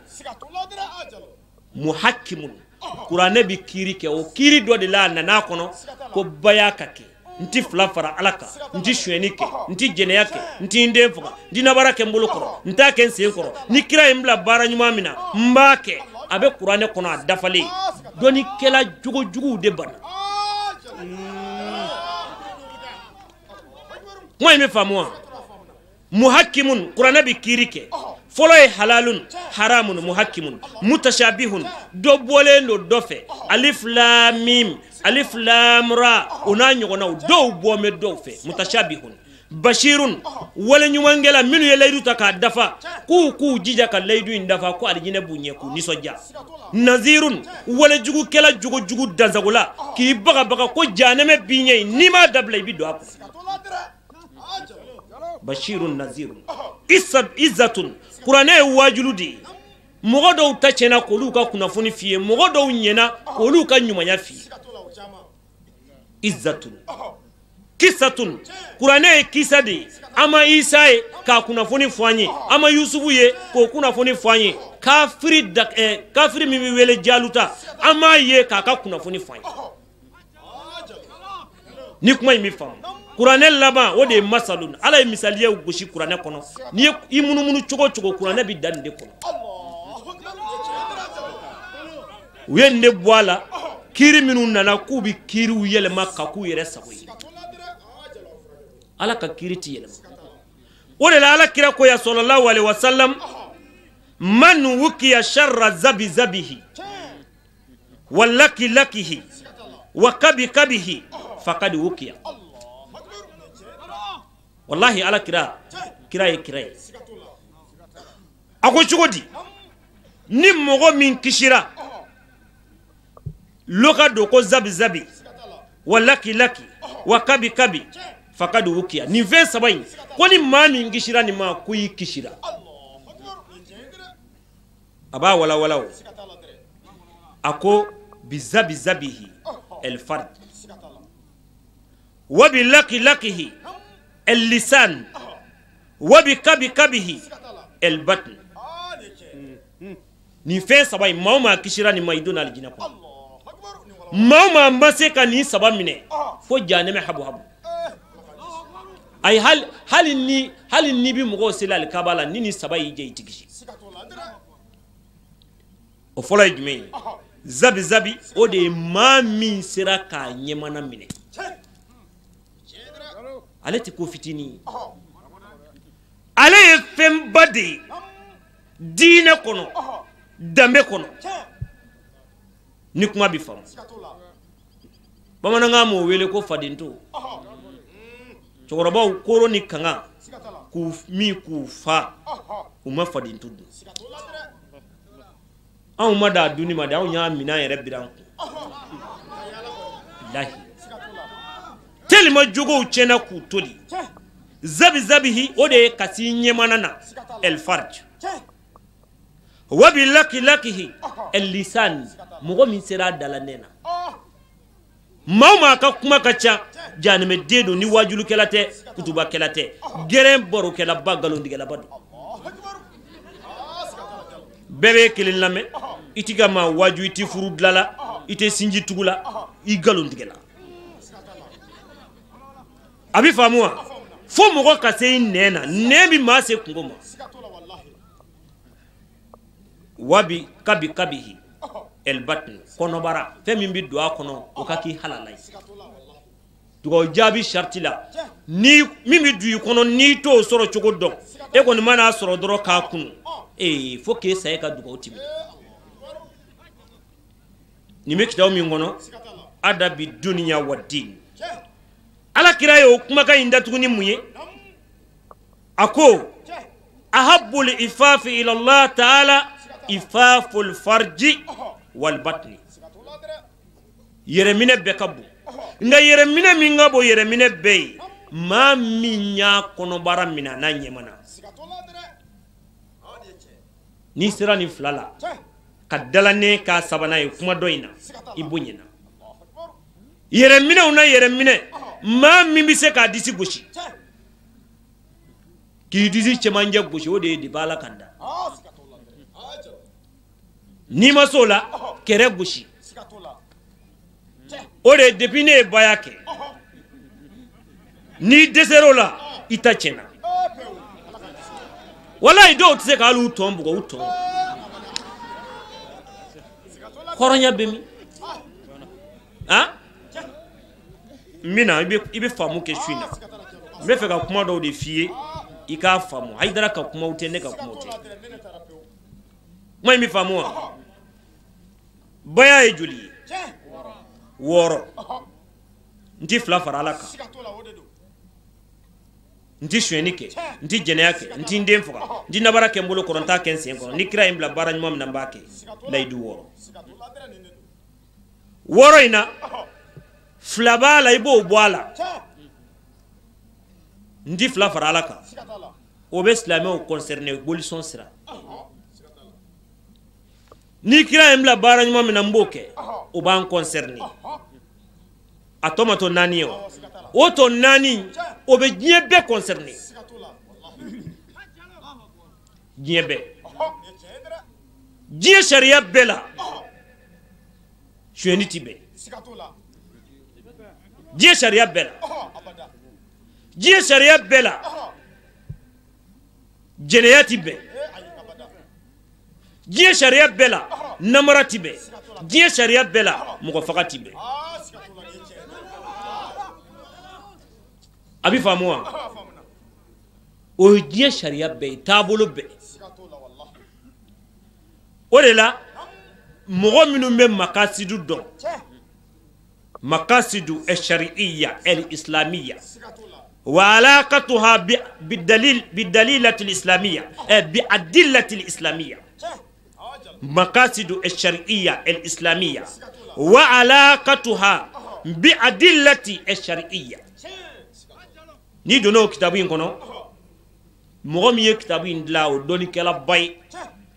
Muhakimun kuranɛ bɛ kiiri kɛ o kiiri dɔ de la a nana a kɔnɔ ko baya ka kɛ n ti fila fara ala kan n ti sonyɛni kɛ n ti jɛnɛya kɛ n ti n den faga n ti nabara kɛ n bolo kɔrɔ n t'a kɛ n sen kɔrɔ ni kira ye n bila baara ɲuman min na n b'a kɛ a bɛ kuranɛ kɔnɔ a dafalen. Dɔnnikɛla jogojuguw de banna. Kuma in bɛ faamu wa? Muhakimun kuranɛ bɛ kiiri kɛ fɔlɔ ye halalun haramun muhakimun mutashabihun dɔ bɔlen don dɔ fɛ alif lam mim alif lam ra o n'a ɲɔgɔnnaw dɔw bɔ bɛ dɔw fɛ mutashabihun bashirun wale ɲumankɛla minnu ye layidu ta k'a dafa k'u jija ka layidu in dafa ko alijinɛ b'u ɲɛ k'u nisɔndiya. Nazirun walejugukɛla jogojugu dansagola k'i bagabaga ko jahanɛmɛ b'i ɲɛ n'i m'a dabila i bɛ don a kɔnɔ. Bashirun nazirun izzatun kuranɛ ye waajulu de ye mɔgɔ dɔw ta tiɲɛna k'olu ka kunnafoni f'i ye mɔgɔ dɔw ɲɛna k'olu ka ɲumanya f'i ye. Izzatun kisatun kuranɛ ye kisa de ye an ma Isa ye k'a kunnafoni fɔ an ye an ma Yusufu ye k'o kunnafoni fɔ an ye kafiri min bɛ wele Jaluta an m'a ye k'a ka kunnafoni fɔ an ye. Ni kuma in bɛ faamu kuranɛ laban o de ye masalun ala ye misaliyaw gosi kuranɛ kɔnɔ n'i ye i munumunu cogo o cogo kuranɛ bɛ dan nin de kɔnɔ. U ye nin de bɔ a la kiiri minnu nana k'u bɛ kiiriw yɛlɛma ka k'u yɛrɛ sago ye ala ka kiiri ti yɛlɛma. O de la ala kira ko ya sallallahu alaihi wasallam man wukiya sharra zabi zabihi wa laki lakihi wa kabi kabihi faqad wukiya. Wallahi ala kira kira ye kira ye a ko cogo di ni mɔgɔ min kisira loka don ko zabi zabi wa laki laki wa kabi kabi faqad wukiya nin fɛn saba in ko ni maa min kisira nin ma ko i kisira. A b'a walawala o a ko bi zabi zabihi el fard wa bi laki lakihi el lisan wa bi kabi kabihi el batn. Nin fɛn saba in maa o maa kisira nin ma i donna alijinɛ kɔnɔ. Maa o maa ma se ka nin saba minɛ fo jahanɛmɛ habu habu. Ayi, hali ni bi mɔgɔw sela alikaba la, ni saba y'i jɛ, i tɛ kisi. O fɔlɔ ye jumɛn ye? Zabi zabi, o de ye maa min sera k'a ɲɛmana minɛ. Ale tɛ ko fitinin ye, ale ye fɛnba de ye diinɛ kɔnɔ, danbe kɔnɔ. Ni kuma bɛ faamu, bamanankan m'o wele ko fadento. Cɛkɔrɔbaw koro ni kanga k'u min k'u fa, u ma fadento dun. Anw ma da dunni ma dɛ, anw y'a minɛ an yɛrɛ biri an kun. Bilahi, tellement jogow tiɲɛna k'u toli. Zabi zabihi, o de ye ka s'i ɲɛmana na, el farj. Wabi laki lakihi, el lisan. Mɔgɔ min sera a dala nɛ na, maa o maa ka kuma ka ca, janimɛden don. Ni wajulukɛla tɛ, kutubakɛla tɛ, gɛrɛn barokɛlaba, nkalontigɛlaba don. Bɛɛ bɛ kelen lamɛn, i ti ka maa waju, i ti furu dilan la, i tɛ sinji tugu la, i nkalontigɛla. A bɛ faamu wa? Fo mɔgɔ ka se i nɛn na, nɛn bɛ maa se kungo ma. Wabi kabi kabihi elbatn, kɔnɔbara, fɛn min bɛ don a kɔnɔ, o ka k'i halala ye. Dugawu jaabi sariti la, ni min bɛ don i kɔnɔ, n'i t'o sɔrɔ cogo dɔn, e kɔni man'a sɔrɔ dɔrɔn k'a kunu, ee, fo k'e sa, e ka dugawu tɛmɛ. Nin bɛ kitabu min kɔnɔ, adabi duniya wa din. Ala kira ye o kumakan in datugu ni mun ye? A ko ahabbul ifafi ila Allah ta'ala ifaful farji wal batni. Yɛrɛminɛ bɛɛ ka bon, nka yɛrɛminɛ min ka bon yɛrɛminɛ bɛɛ ye, maa min y'a kɔnɔbara minɛ a n'a ɲɛmana. N'i sera nin fila la ka dalanen k'a sabanan ye kuma dɔ in na, i bonyana. Yɛrɛminɛw na yɛrɛminɛ, maa min bɛ se k'a disi gosi, k'i disi cɛmancɛ gosi, o de ye depi Ala ka da. N'i ma s'o la, kɛrɛ gosi, o de ye depi ne ye baya kɛ. N'i dɛsɛr'o la, i ta tiɲɛna. Walayi, dɔw tɛ se ka hali u tɔn bugɔ, u tɔn. Hɔrɔnya bɛ min? Han, n bɛ na, i bɛ faamu kɛ su in na. N bɛ fɛ ka kuma dɔw de f'i ye, i k'a faamu. Hayidara ka kumaw tɛ, ne ka kumaw tɛ. Kuma in bɛ faamu wa? Baya ye joli ye? 6. N ti 2 fara Ala kan, n ti sonyɛni kɛ, n ti jɛnɛya kɛ, n ti n den faga, n ti nabara kɛ n bolo kɔrɔ, n t'a kɛ n sen kɔrɔ. Ni kira ye n bila baara ɲuman min na, n b'a kɛ. Layidu 6. 6 in na, 2 b'a la, i b'o bɔ a la. N ti 2 fara Ala kan, o bɛ silamɛw concerné bolisɔn sira. Ni kira ye n bila baara ɲuman min na, n b'o kɛ, o b'an concerné. A tɔ ma to 4 ye wa? O tɔ 4, o bɛ diɲɛ bɛɛ concerné, diɲɛ bɛɛ, diɲɛ sariya bɛɛ la, sonyɛni ti bɛn. Diɲɛ sariya bɛɛ la, diɲɛ sariya bɛɛ la, jɛnɛya ti bɛn. Diɲɛ sariya bɛɛ la, namara ti bɛn. Diɲɛ sariya bɛɛ la, mɔgɔ faga ti bɛn. A bɛ faamu wa? O ye diɲɛ sariya bɛɛ ye, taabolo bɛɛ. O de la, mɔgɔ minnu bɛ makasidu dɔn, makasidu shari'iyya el islamiyya wa alaqatuha bidalil bidalilati islamiyya, bi adillati islamiyya, makasidu shari'iyya el islamiyya wa alaqatuha bi adillati shari'iyya. Ni donna o kitabu in kɔnɔ, mɔgɔ min ye kitabu in dilan, o dɔnnikɛlaba ye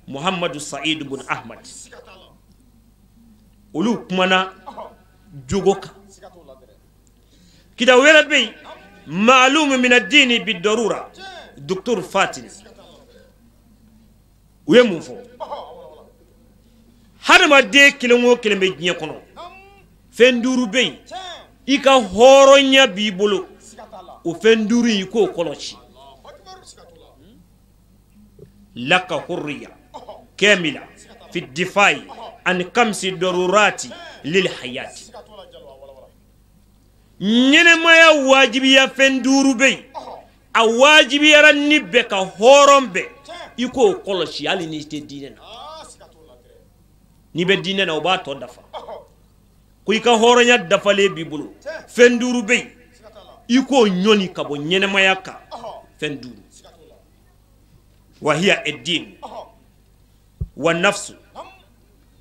Muhammadu Saïd ibn Ahmad. Olu kumana jogo kan. Kitabu wɛrɛ bɛ yen, Ma'lum min ad-dini bid-darura, Docteur Fatini. U ye mun fɔ? Hadamaden kelen o kelen bɛ diɲɛ kɔnɔ, fɛn 5 bɛ yen, i ka hɔrɔnya b'i bolo. O fɛn duuru in, i k'o kɔlɔsi. Laka hurriya kamila fi difai an kamsi darurati lil hayati. Ɲɛnɛmaya wajibiya fɛn duuru bɛ yen, a wajibiyara ni bɛɛ ka hɔrɔn bɛɛ, i k'o kɔlɔsi hali n'i tɛ diinɛ na. N'i bɛ diinɛ na, o b'a tɔ dafa. Ko i ka hɔrɔnya dafalen b'i bolo, fɛn duuru bɛ yen, i k'o ɲɔni ka bɔ ɲɛnɛmaya kan. Fɛn duuru, wahiya eddin wa nafsu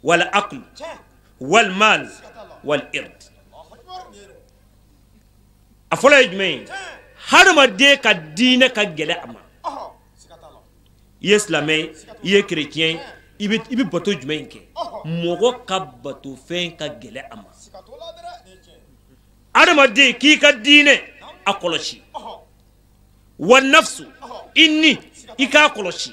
wal aql wal mal wal ird. A fɔlɔ ye jumɛn ye? Hadamaden ka diinɛ ka gɛlɛ a ma. I ye silamɛ ye, i ye kerecɛn ye, i bɛ bato jumɛn kɛ? Mɔgɔ ka bato fɛn ka gɛlɛ a ma. Hadamaden k'i ka diinɛ a kɔlɔsi, wa nafsu, i ni, i k'a kɔlɔsi,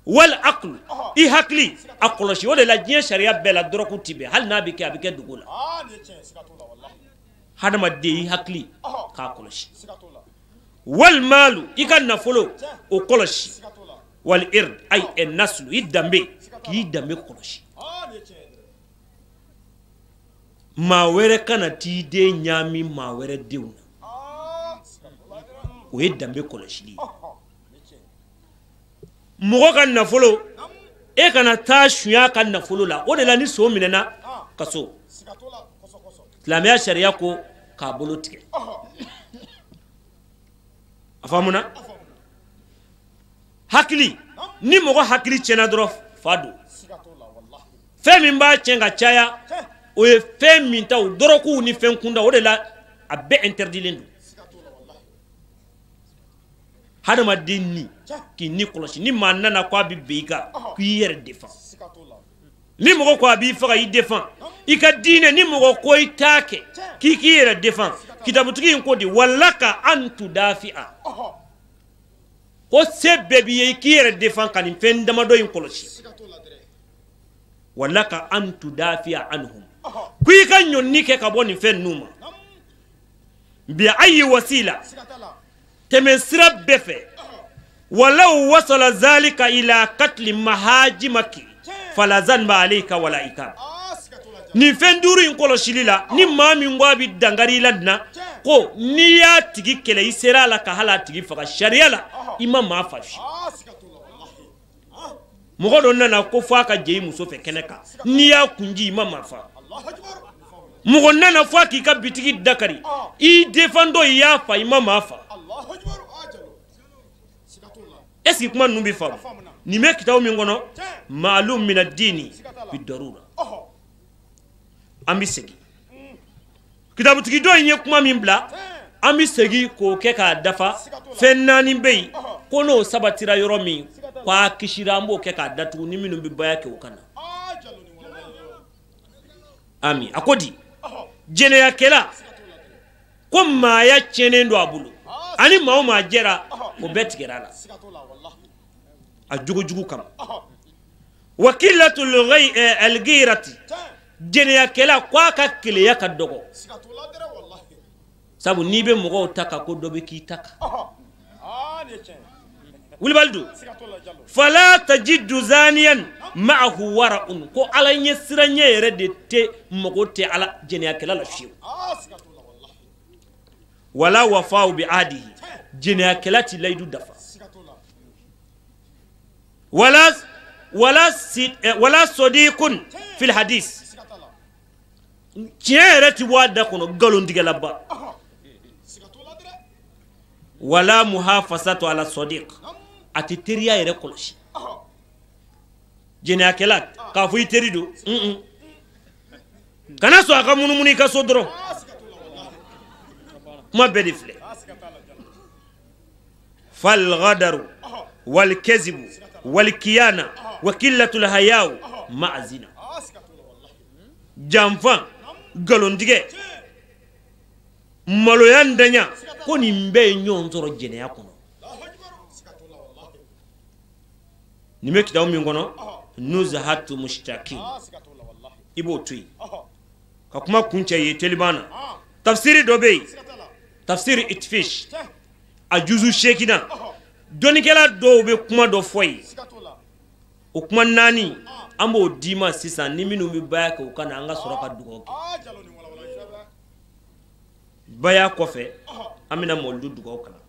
wal aqlu, i hakili a kɔlɔsi. O de la diɲɛ sariya bɛɛ la, dɔrɔgu ti bɛn, hali n'a bɛ kɛ, a bɛ kɛ dogo la. Hadamaden, i hakili k'a kɔlɔsi, wal maalu, i ka nafolo o kɔlɔsi, wal ird ay naslu, i danbe, k'i danbe kɔlɔsi. Maa wɛrɛ kana t'i den ɲaami maa wɛrɛ denw na, o ye danbe kɔlɔsili ye. Mɔgɔ ka nafolo, e kana taa sunya ka nafolo la. O de la ni so minɛna kaso, silamɛya sariya ko k'a bolo tigɛ. A faamuna? Hakili, ni mɔgɔ hakili tiɲɛna dɔrɔn, fa don. Fɛn min b'a tiɲɛ ka caya, o ye fɛn min ta, o dɔrɔkuw ni fɛn kunda. O de la a bɛɛ interdilen don. Hadamaden ni k'i ni kɔlɔsi, ni maa nana ko a bɛ ben i kan, k'i yɛrɛ défend. Ni mɔgɔ ko a b'i faga, i défend. I ka diinɛ, ni mɔgɔ ko i t'a kɛ, k'i k'i yɛrɛ défend. Kitabutigi in ko di walaka an tudafi'a, ko se bɛɛ b'i ye i k'i yɛrɛ défend ka nin fɛn damadɔ in kɔlɔsi. Walaka an tudafi'a anhum, ko i ka ɲɔnni kɛ ka bɔ nin fɛn ninnu ma. Bi ayi wasila, tɛmɛ sira bɛɛ fɛ. Walaw wasala zalika ila katli mahajimaki fala zanba alayka wala ikab. Nin fɛn duuru in kɔlɔsili la, ni maa min ko a bɛ dankari i la nin na, ko n'i y'a tigi kɛlɛ, i sera a la ka hali a tigi faga, sariya la i ma maa fa fiyewu. Mɔgɔ dɔ nana ko f'a ka jɛ i muso fɛ kɛnɛ kan, n'i y'a kunji, i ma maa fa. Mɔgɔ nana f'a k'i ka bitigi dakari, i défendɔ, i y'a fa, i ma maa fa. Est ce que kuma ninnu bɛ faamu? Nin bɛ kitabu min kɔnɔ, maalum mina diini bi darura. An bɛ segin kitabutigi dɔ in ye kuma min bila, an bɛ segin k'o kɛ k'a dafa. Fɛn naani bɛ yen ko n'o sabatira yɔrɔ min, k'a kisira, an b'o kɛ k'a datugu. Ni minnu bɛ baya kɛ, o ka na. Ami a ko di jɛnɛyakɛla ko maaya tiɲɛnen don a bolo, ani maa o maa jɛra, o bɛɛ tigɛra a la a jogojugu kama. Wa killatul alghirati, jɛnɛyakɛla ko a ka keleya ka dɔgɔ, sabu n'i bɛ mɔgɔw ta kan, ko dɔ bɛ k'i ta kan. Wulibali don. Fala tajidu zaniyan ma'ahu wara'un, ko ala ɲɛ siranɲɛ yɛrɛ de tɛ mɔgɔ tɛ ala jɛnɛyakɛla la fiyewu. Wala wafa'u bi ahdihi, jɛnɛyakɛla ti layidu dafa. Wala sadiqun fil hadis, tiɲɛ yɛrɛ ti bɔ a da kɔnɔ, nkalontigɛlaba. Wala muhafasatu ala sadiq, a tɛ teriya yɛrɛ kɔlɔsi. Jɛnɛyakɛla k'a fɔ i teri don, kana sɔn a ka munumunu i ka so dɔrɔn. Kuma bɛɛ de filɛ. Fal ghadaru wal kazibu wal kiyana wa killatul hayaw ma'a zina, janfa, nkalontigɛ, maloya ntanya, ko nin bɛɛ ye ɲɔgɔn sɔrɔ jɛnɛya kɔnɔ. Nin bɛ kitabu min kɔnɔ, nuzhatu mushtaqin, i b'o to yen ka kuma kuncɛ ye teliman na. Tafsiri dɔ bɛ yen. Tafsir Itfish a juzu 8 dɔnnikɛla dɔw bɛ kuma dɔ fɔ yen o kuma 4 an b'o d'i ma sisan ni minnu bɛ baya kɛ u ka na an ka sɔrɔ ka dugawu kɛ baya kɔfɛ an bɛna mɔlidu dugawu kalan.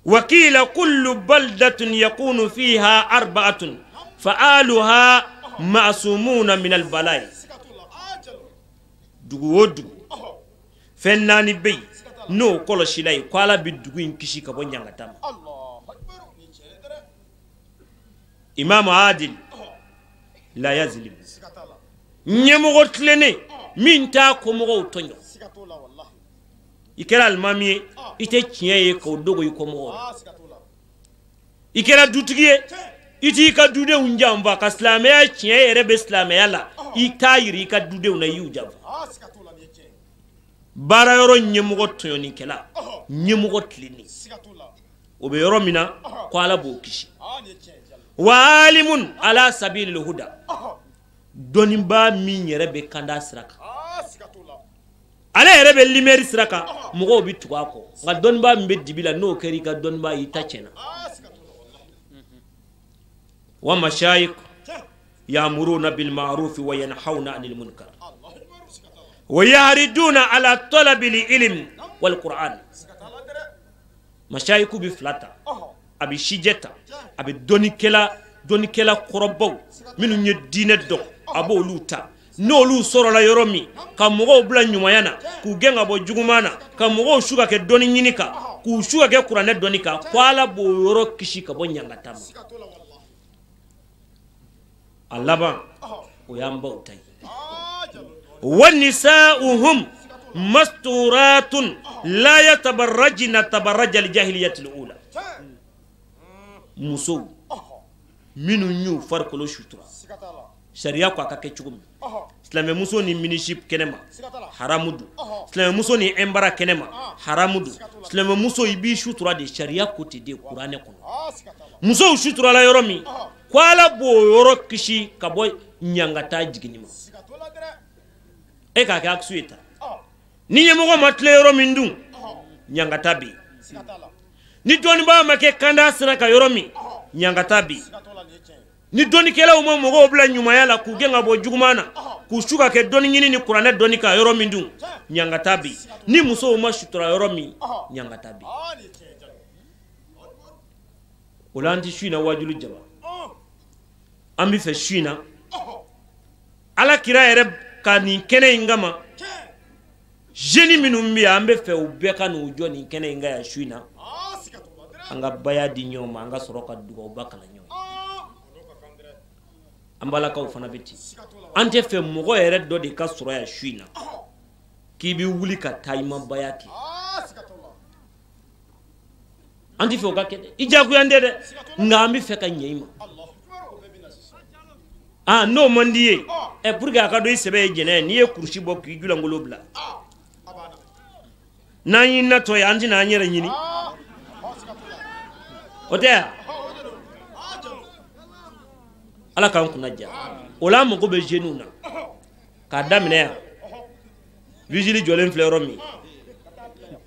Wakila kullu baldatun yakunu fiha arba'atun fa'aluha ma'sumuna min al-bala'i. Dugu o dugu fɛn 4 bɛ yen n'o kɔlɔsila yen ko Ala bɛ dugu in kisi ka bɔ ɲangata ma. Imam Adil la yazlim, ɲɛmɔgɔ tilennen min t'a kɔmɔgɔw tɔɲɔ. I kɛra alimami ye i tɛ tiɲɛ ye k'o dogo i kɔmɔgɔw la. I kɛra dutigi ye i t'i ka dudenw janfa ka silamɛya tiɲɛ yɛrɛ bɛ silamɛya la i t'a yira i ka dudenw na i y'u janfa. Baara yɔrɔ ɲɛmɔgɔ tɔɲɔnikɛla ɲɛmɔgɔ tilennen o bɛ yɔrɔ min na ko Ala b'o kisi. Wa alimun ala sabilil huda, dɔnnibaa min yɛrɛ bɛ kanda sira kan, ale yɛrɛ bɛ limɛri sira kan, mɔgɔw bɛ tugu a kɔ. Nka dɔnnibaa min bɛ dibi la n'o kɛra i ka dɔnnibaa y'i ta tiɲɛna. Wa mashayikh ya'muruna bil ma'ruf wa yanhauna 'anil munkar wa yahriduna ala talabil ilm wal qur'an. Mashayiku bɛ fila ta, a bɛ sijɛ ta, a bɛ dɔnnikɛla kɔrɔbaw minnu ye diinɛ dɔn a b'olu ta. N'olu sɔrɔla yɔrɔ min ka mɔgɔw bila ɲumanya na k'u gɛn ka bɔ juguman na ka mɔgɔw su ka kɛ dɔnni ɲini kan k'u su ka kɛ kuranɛ dɔnni kan ko Ala b'o yɔrɔ kisi ka bɔ ɲangata ma. A laban o y'an baw ta ye. Wa nisa'uhum masturatun la yatabarrajna tabarraja al-jahiliyyati al-ula. Musow minnu y'u farikolo sutura sariya ko a ka kɛ cogo min, silamɛmuso ni minijip kɛnɛ ma haramu don, silamɛmuso ni ɛnbara kɛnɛ ma haramu don, silamɛmuso i b'i sutura de sariya ko ten de kuranɛ kɔnɔ. Musow suturala yɔrɔ min ko Ala b'o yɔrɔ kisi ka bɔ ɲangata jiginni ma. E k'a kɛ akisu ye ta ni ɲɛmɔgɔ ma tile yɔrɔ min dun ɲangata bɛ yen, ni dɔnnibaa ma kɛ kanda sira kan yɔrɔ min ɲangata bɛ yen, ni dɔnnikɛlaw ma mɔgɔw bila ɲumanya la k'u gɛn ka bɔ juguman na k'u su ka kɛ dɔnni ɲini ni kuranɛ dɔnni kan yɔrɔ min dun ɲangata bɛ yen, ni musow ma sutura yɔrɔ min ɲangata bɛ yen. O la an tɛ su in na wajulu jaba, an bɛ fɛ su in na Ala kira yɛrɛ ka nin kɛnɛ in kama jeune minnu bɛ yan an bɛ fɛ u bɛɛ ka n'u jɔ nin kɛnɛ in kan yan su in na an ka baya di ɲɔgɔn ma an ka sɔrɔ ka dugawuba kalan ɲɔgɔn ye. An balakaw fana bɛ ten, an tɛ fɛ mɔgɔ yɛrɛ dɔ de ka sɔrɔ yan su in na k'i bɛ wuli ka taa i ma baya kɛ, an tɛ fɛ o ka kɛ dɛ, i diyagoya n tɛ dɛ, nka an bɛ fɛ ka ɲɛ i ma. Ah n'o man di ye ɛ pour que a ka dɔn i sɛbɛ ye jɛnɛ ye n'i ye kurusi bɔ k'i julangolo bila n'an y'i natɔ ye an tɛna an yɛrɛ ɲini o tɛ yan. Ala k'an kunna diya. O la an mago bɛ jeunes na k'a daminɛ yan vigile jɔlen filɛ yɔrɔ min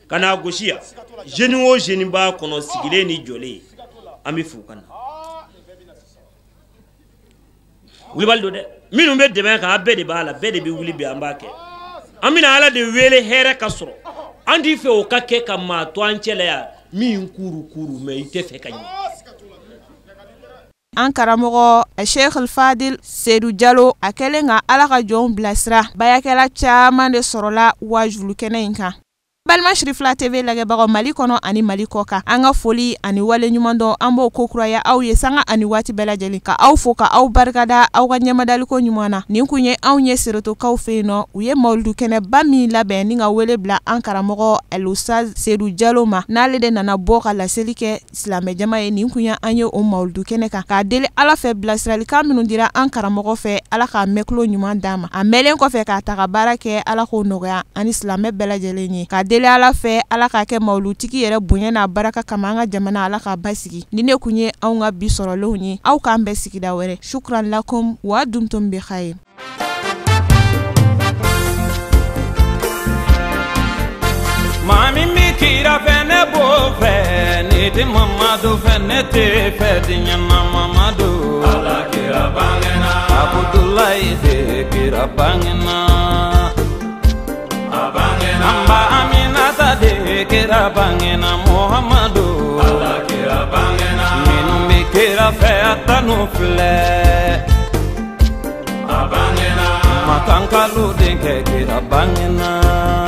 ka n'a gosi yan jeune o jeune b'a kɔnɔ sigilen ni jɔlen an bɛ fɛ u ka na. Wulibali don dɛ, minnu bɛ dɛmɛ kan a bɛɛ de b'a la, bɛɛ de bɛ wuli bi an b'a kɛ. An bɛna Ala de wele hɛrɛ ka sɔrɔ, an t'i fɛ o ka kɛ ka maa to an cɛ la yan min kuru kuru mɛ i tɛ fɛ ka ɲɛ. An karamɔgɔ Sheikh Fadil Seydou Jalo a kɛlen ka Ala ka jɔnw bilasira bayakɛla caman de sɔrɔla wajulu kɛnɛ in kan. Balima Sirifila TV lajɛbagaw Mali kɔnɔ ani Mali kɔ kan, an ka foli ani wale ɲuman dɔn an b'o ko kuraya aw ye sanga ani waati bɛɛ lajɛlen ka aw fo ka aw barikada aw ka ɲɛmadaliko ɲuman na. Nin kun ye anw ye Serotokaw fɛ yen nɔ, u ye mawuludu kɛnɛba min labɛn ni ka wele bila an karamɔgɔ Al-Ustaz Seydou Jalo ma, n'ale de nana bɔ ka laseli kɛ silamɛjama ye. Nin kun ye an ye o mawuludu kɛnɛ kan k'a deli Ala fɛ bilasiralikan minnu dira an karamɔgɔ fɛ Ala k'a mɛnkulo ɲuman d'an ma, a mɛnlen kɔfɛ k'a ta ka baara kɛ Ala k'o nɔgɔya ani silamɛ bɛɛ lajɛlen ye, k'a deli Ala fɛ Ala k'a kɛ mawulutigi yɛrɛ bonya n'a baraka kama an ka jamana Ala k'a basigi. Ni ne kun ye anw ka bi sɔrɔlenw ye, aw k'an bɛn sigida wɛrɛ. Shukran lakum wa dumtum bi khayr. Maa min bɛ kira fɛ ne b'o fɛ, ne tɛ Mamadu fɛ ne tɛ fɛ diɲɛ na Mamadu. Ala kira bangena. Abudulayi de kira bangena. A bangena. An ba Aminata de kira bangena Muhamadu. Ala kira bangena. Minnu bɛ kira fɛ a tanu filɛ. A bangena. Makankalu denkɛ kira bangena.